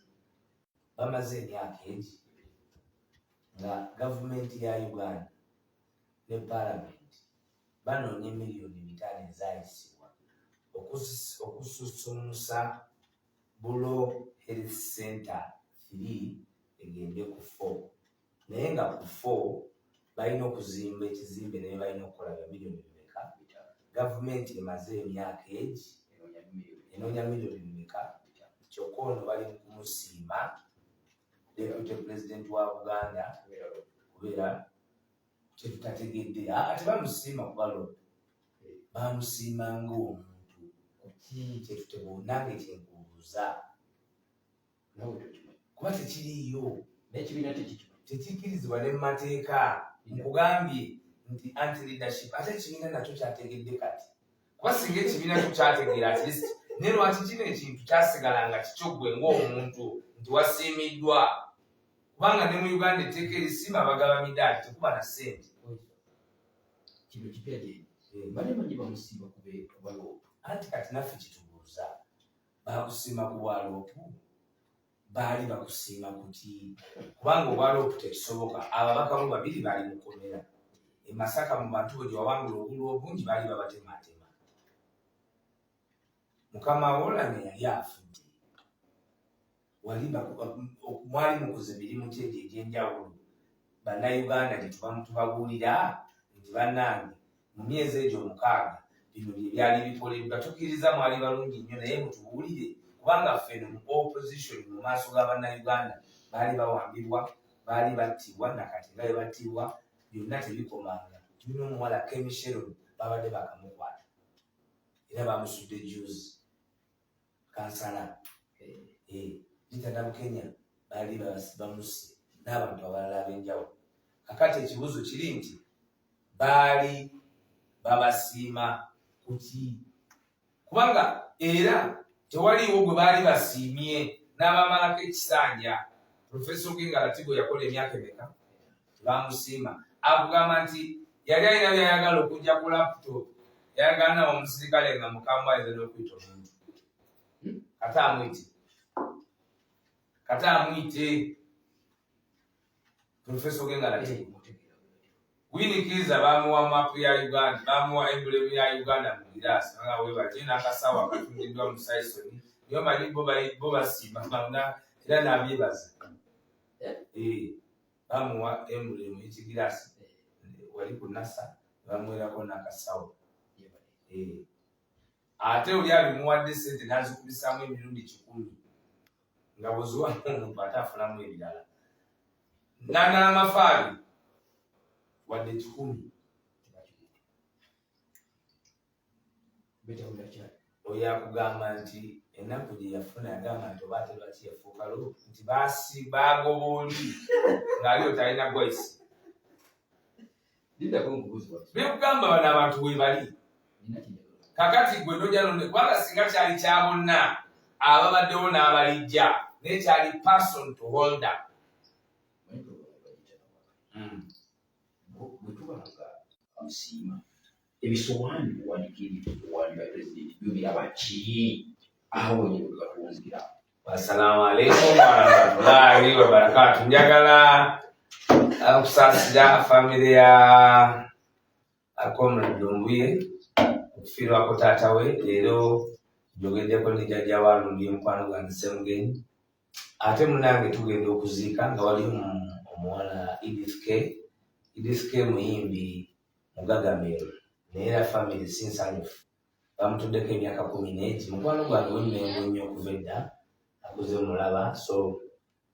Speaker 1: Bamaze emyaka egi nga gavumenti ya Uganda ne Parliament banoonya 5 miliyoni ezayisibwa okususumusa Bulo Health Center 3 egende ku 4, naye nga ku 4 balina okuzimba ekizimbe, naye balina okukola bya miliyoni bimeka? Gavumenti emaze emyaka egi enoonya miliyoni bimeka? Kyokka ono bali mu kumusiima deputy president wa Buganda kubeera kyetutategedde. Tebamusiima kuba LOP, bamusiima ng'omuntu kuki? Kyetutebonange kyenkubuuza, kuba tekiriiyo.
Speaker 2: N'ekibiina tekikimanyi.
Speaker 1: Tekikkirizibwa ne mu mateeka. Nkugambye nti anti leadership, ate ekibiina nakyo kyategedde kati, kuba singa ekibiina kyo kyategeera at least. Naye lwaki kino ekintu kyasigala nga kikyo ggwe ng'omuntu nti wasiimiddwa? Kubanga ne mu Uganda etteeka erisiima bagaba midaali, tekuba na ssente.
Speaker 2: Kino kipya gye bane manyi, bamusiiba kuba LOP.
Speaker 1: Anti kati naffe kitubuuza, bakusiima ku bwa LOP? Baali bakusiima kuti? Kubanga obwa LOP tekisoboka. Ababaka bo babiri baali mukomera e Masaka, mu bantu bwe gyewawangula obululu obungi baali babatematema. Mukama wolanya yali afudde, wali mwali mukoze mirimu ki egyo egy'enjawulo Bannayuganda gye tuba tubabuulira nti bannange, mu myezi egyo 6 bino bye byali bikoleddwa? Tukkiriza mwali balungi nnyo, naye mutubuulire, kubanga ffe eno mu opposition, mu maaso ga Bannayuganda baali bawambibwa, baali battibwa, nakati nga bwe battibwa. Byonna tebikomanga. Tulina omuwala Kemi Sharon, babadde bakamukwata era bamusudde juzi, kansala Rita Nabukenya baali bamusse n'abantu abalala ab'enjawulo. Kakati ekibuuzo kiri nti baali babasiima kuki? Kubanga era tewaliiwo gwe baali basiimye n'abamalako ekisanja. Profesa Ogenga Latigo yakola emyaka emeka? Tebamusiima. Akugamba nti yali alina byayagala okujja ku laptop, yayagala nawe omusirikale nga mukambwe ayinza n'okuyita omuntu, kate amwite, kate amwite. Profesa Ogenga Latigo, Winnie Kiiza bamuwa mapu ya Uganda, bamuwa emblem ya Uganda mu giraasi nga webati n'akasawo akatundiddwa mu Saisoni. Niyo manyi bo basiima bana era n'abyebaza. Bamuwa emblem y'ekigiraasi wali ku NASA, bamuwerako n'akasawo. Ate oli abimuwadde sente n'azikubisaamu emirundi 100, nga bw'oziwamu omuntu ate afunamu ebirala. Nandala Mafabi wadde 100. Oyo akugamba nti ennaku gye yafuna, yagamba nti oba ate lwaki yafuuka lo nti baasi bagoba oli ng'ali otalina gwayisi. Bekugamba bano abantu we bali kakati gwe nojja nonde, kubanga singa kyali kya bonna ababaddewo n'abalijja, naye kyali person to holder.
Speaker 2: Bwe tuba nga amusiima ebisowaani biwandikiri obuwandi bya pulezidenti byo biraba ki awo wenyini bwe batuwunzikira?
Speaker 1: Assalamu alaikum warahmatullahi wabarakatu. Njagala okusaasira famire ya Comrade Lumbuye okufiirwako taata we. Leero njogeddeko ne jjajja wa Lumbuye, mukwano gwange Ssemugenyi, ate munange tugenda okuziika nga wali omuwala Edith K. Edith K muyimbi mugagamero, naye era famire si nsanyufu, bamutuddeko emyaka 11. Mukwano gwange w'Emmengo nnyo okuva edda, akuze mulaba, so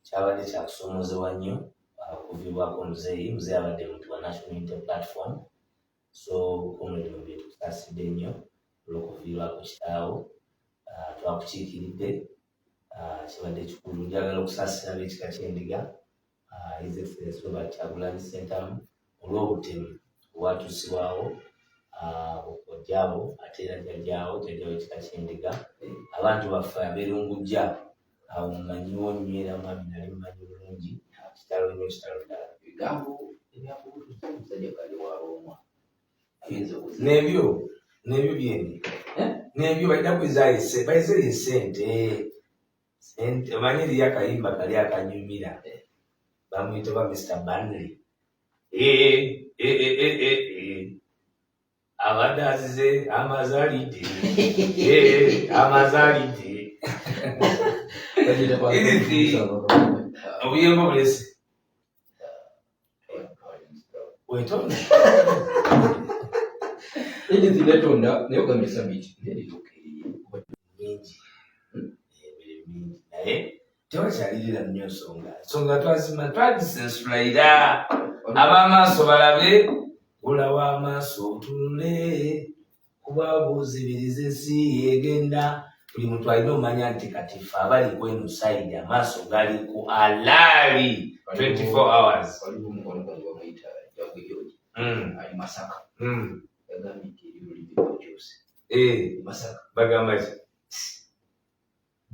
Speaker 1: kyabadde kyakusoomozebwa nnyo okuviibwako muzeeyi. Muzeeyi abadde muntu wa National Unity Platform. So Comrade Lumbuye, tukusaasidde nnyo olw'okuviirwako kitaawo. Twakukiikiridde, kibadde kikulu. Njagala okusaasira ab'ekika ky'Endiga, His Excellence Robert Kyagulanyi Ssentamu, olw'obutemu obwatuusibwawo kojjaabo ate era jjajjaawo, jjajja w'ekika ky'Endiga. Abantu baffe abeerungujja awo mumanyiwo nnyo, era mwami nali mumanyi bulungi. Kitalo nnyo, kitalo ddala.
Speaker 2: Ebigambo ebyakubutuza omusajja kali wa Rooma ayinza okuzi
Speaker 1: Nebyo byeni nebyo balina kwizaayo, bayizeyo esente sente. Omanyi eriyo akayimba kali akanyumira, bamuyita ba Mr Banley. Abadde azize amazaalidde, amazaalidde. Edith, obuyembe obulese wetonda.
Speaker 2: Edith netonda, naye ogambye sabiti
Speaker 1: Mingi, emirimu mingi, naye tewakyalirira nnyo nsonga. Ensonga twazima, twagisensulayira. Ab'amaaso balabe, gulawo amaaso otunule, kuba buzibiriza ensi egenda. Buli muntu alina omanya nti kati ffe abali ku eno side, amaaso gali ku alaali 24 hours.
Speaker 2: Waliwo omukwano gwange bamuyita Jagwe George, ali Masaka. Yagambye nti eri olulimi lwakyuse. Masaka.
Speaker 1: Bagamba ki?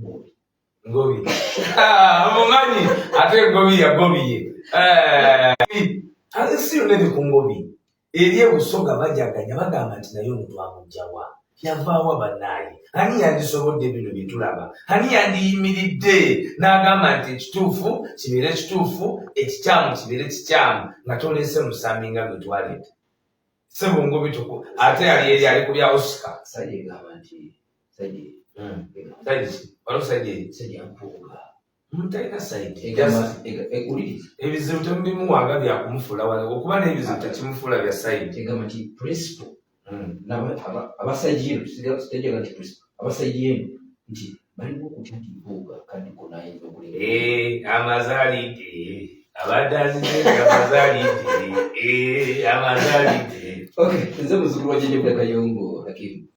Speaker 2: Ngobi.
Speaker 1: Ngobi. Ah, omumanyi ate Ngobi yagobiye. Ate si yonna eri ku Ngobi. Eri ebusoga bajaganya, bagamba nti naye omuntu amugjawa, yavaawa? Bannaaye, ani yandisobodde bino bye tulaba? Ani yandiyimiridde n'agamba nti ekituufu kibeere kituufu, ekikyamu kibeere kikyamu, nga toleese musami nga gwe twaleeta? Sebo Ngobi tuku ate ali eri ali ku bya Oscar.
Speaker 2: Side egamba nti side
Speaker 1: Side ki? Waliwo side eri?
Speaker 2: Side yampuuga.
Speaker 1: Omuntu alina side.
Speaker 2: Egamba ewuliriza.
Speaker 1: Ebizibu temubimuwanga byakumufuula wala, okuba n'ebizibu tekimufuula bya side.
Speaker 2: Egamba nti principal abaside eno, sitajaga nti principal, abaside eno nti baliwo okutya nti Mpuuga kaddiko n'ayinza okulenga.
Speaker 1: Amazaalidde, abadde azize amazaalidde. Eh, amazalidde.
Speaker 2: Okay, nze muzukulu wa jjajja Kayongo Hakimu.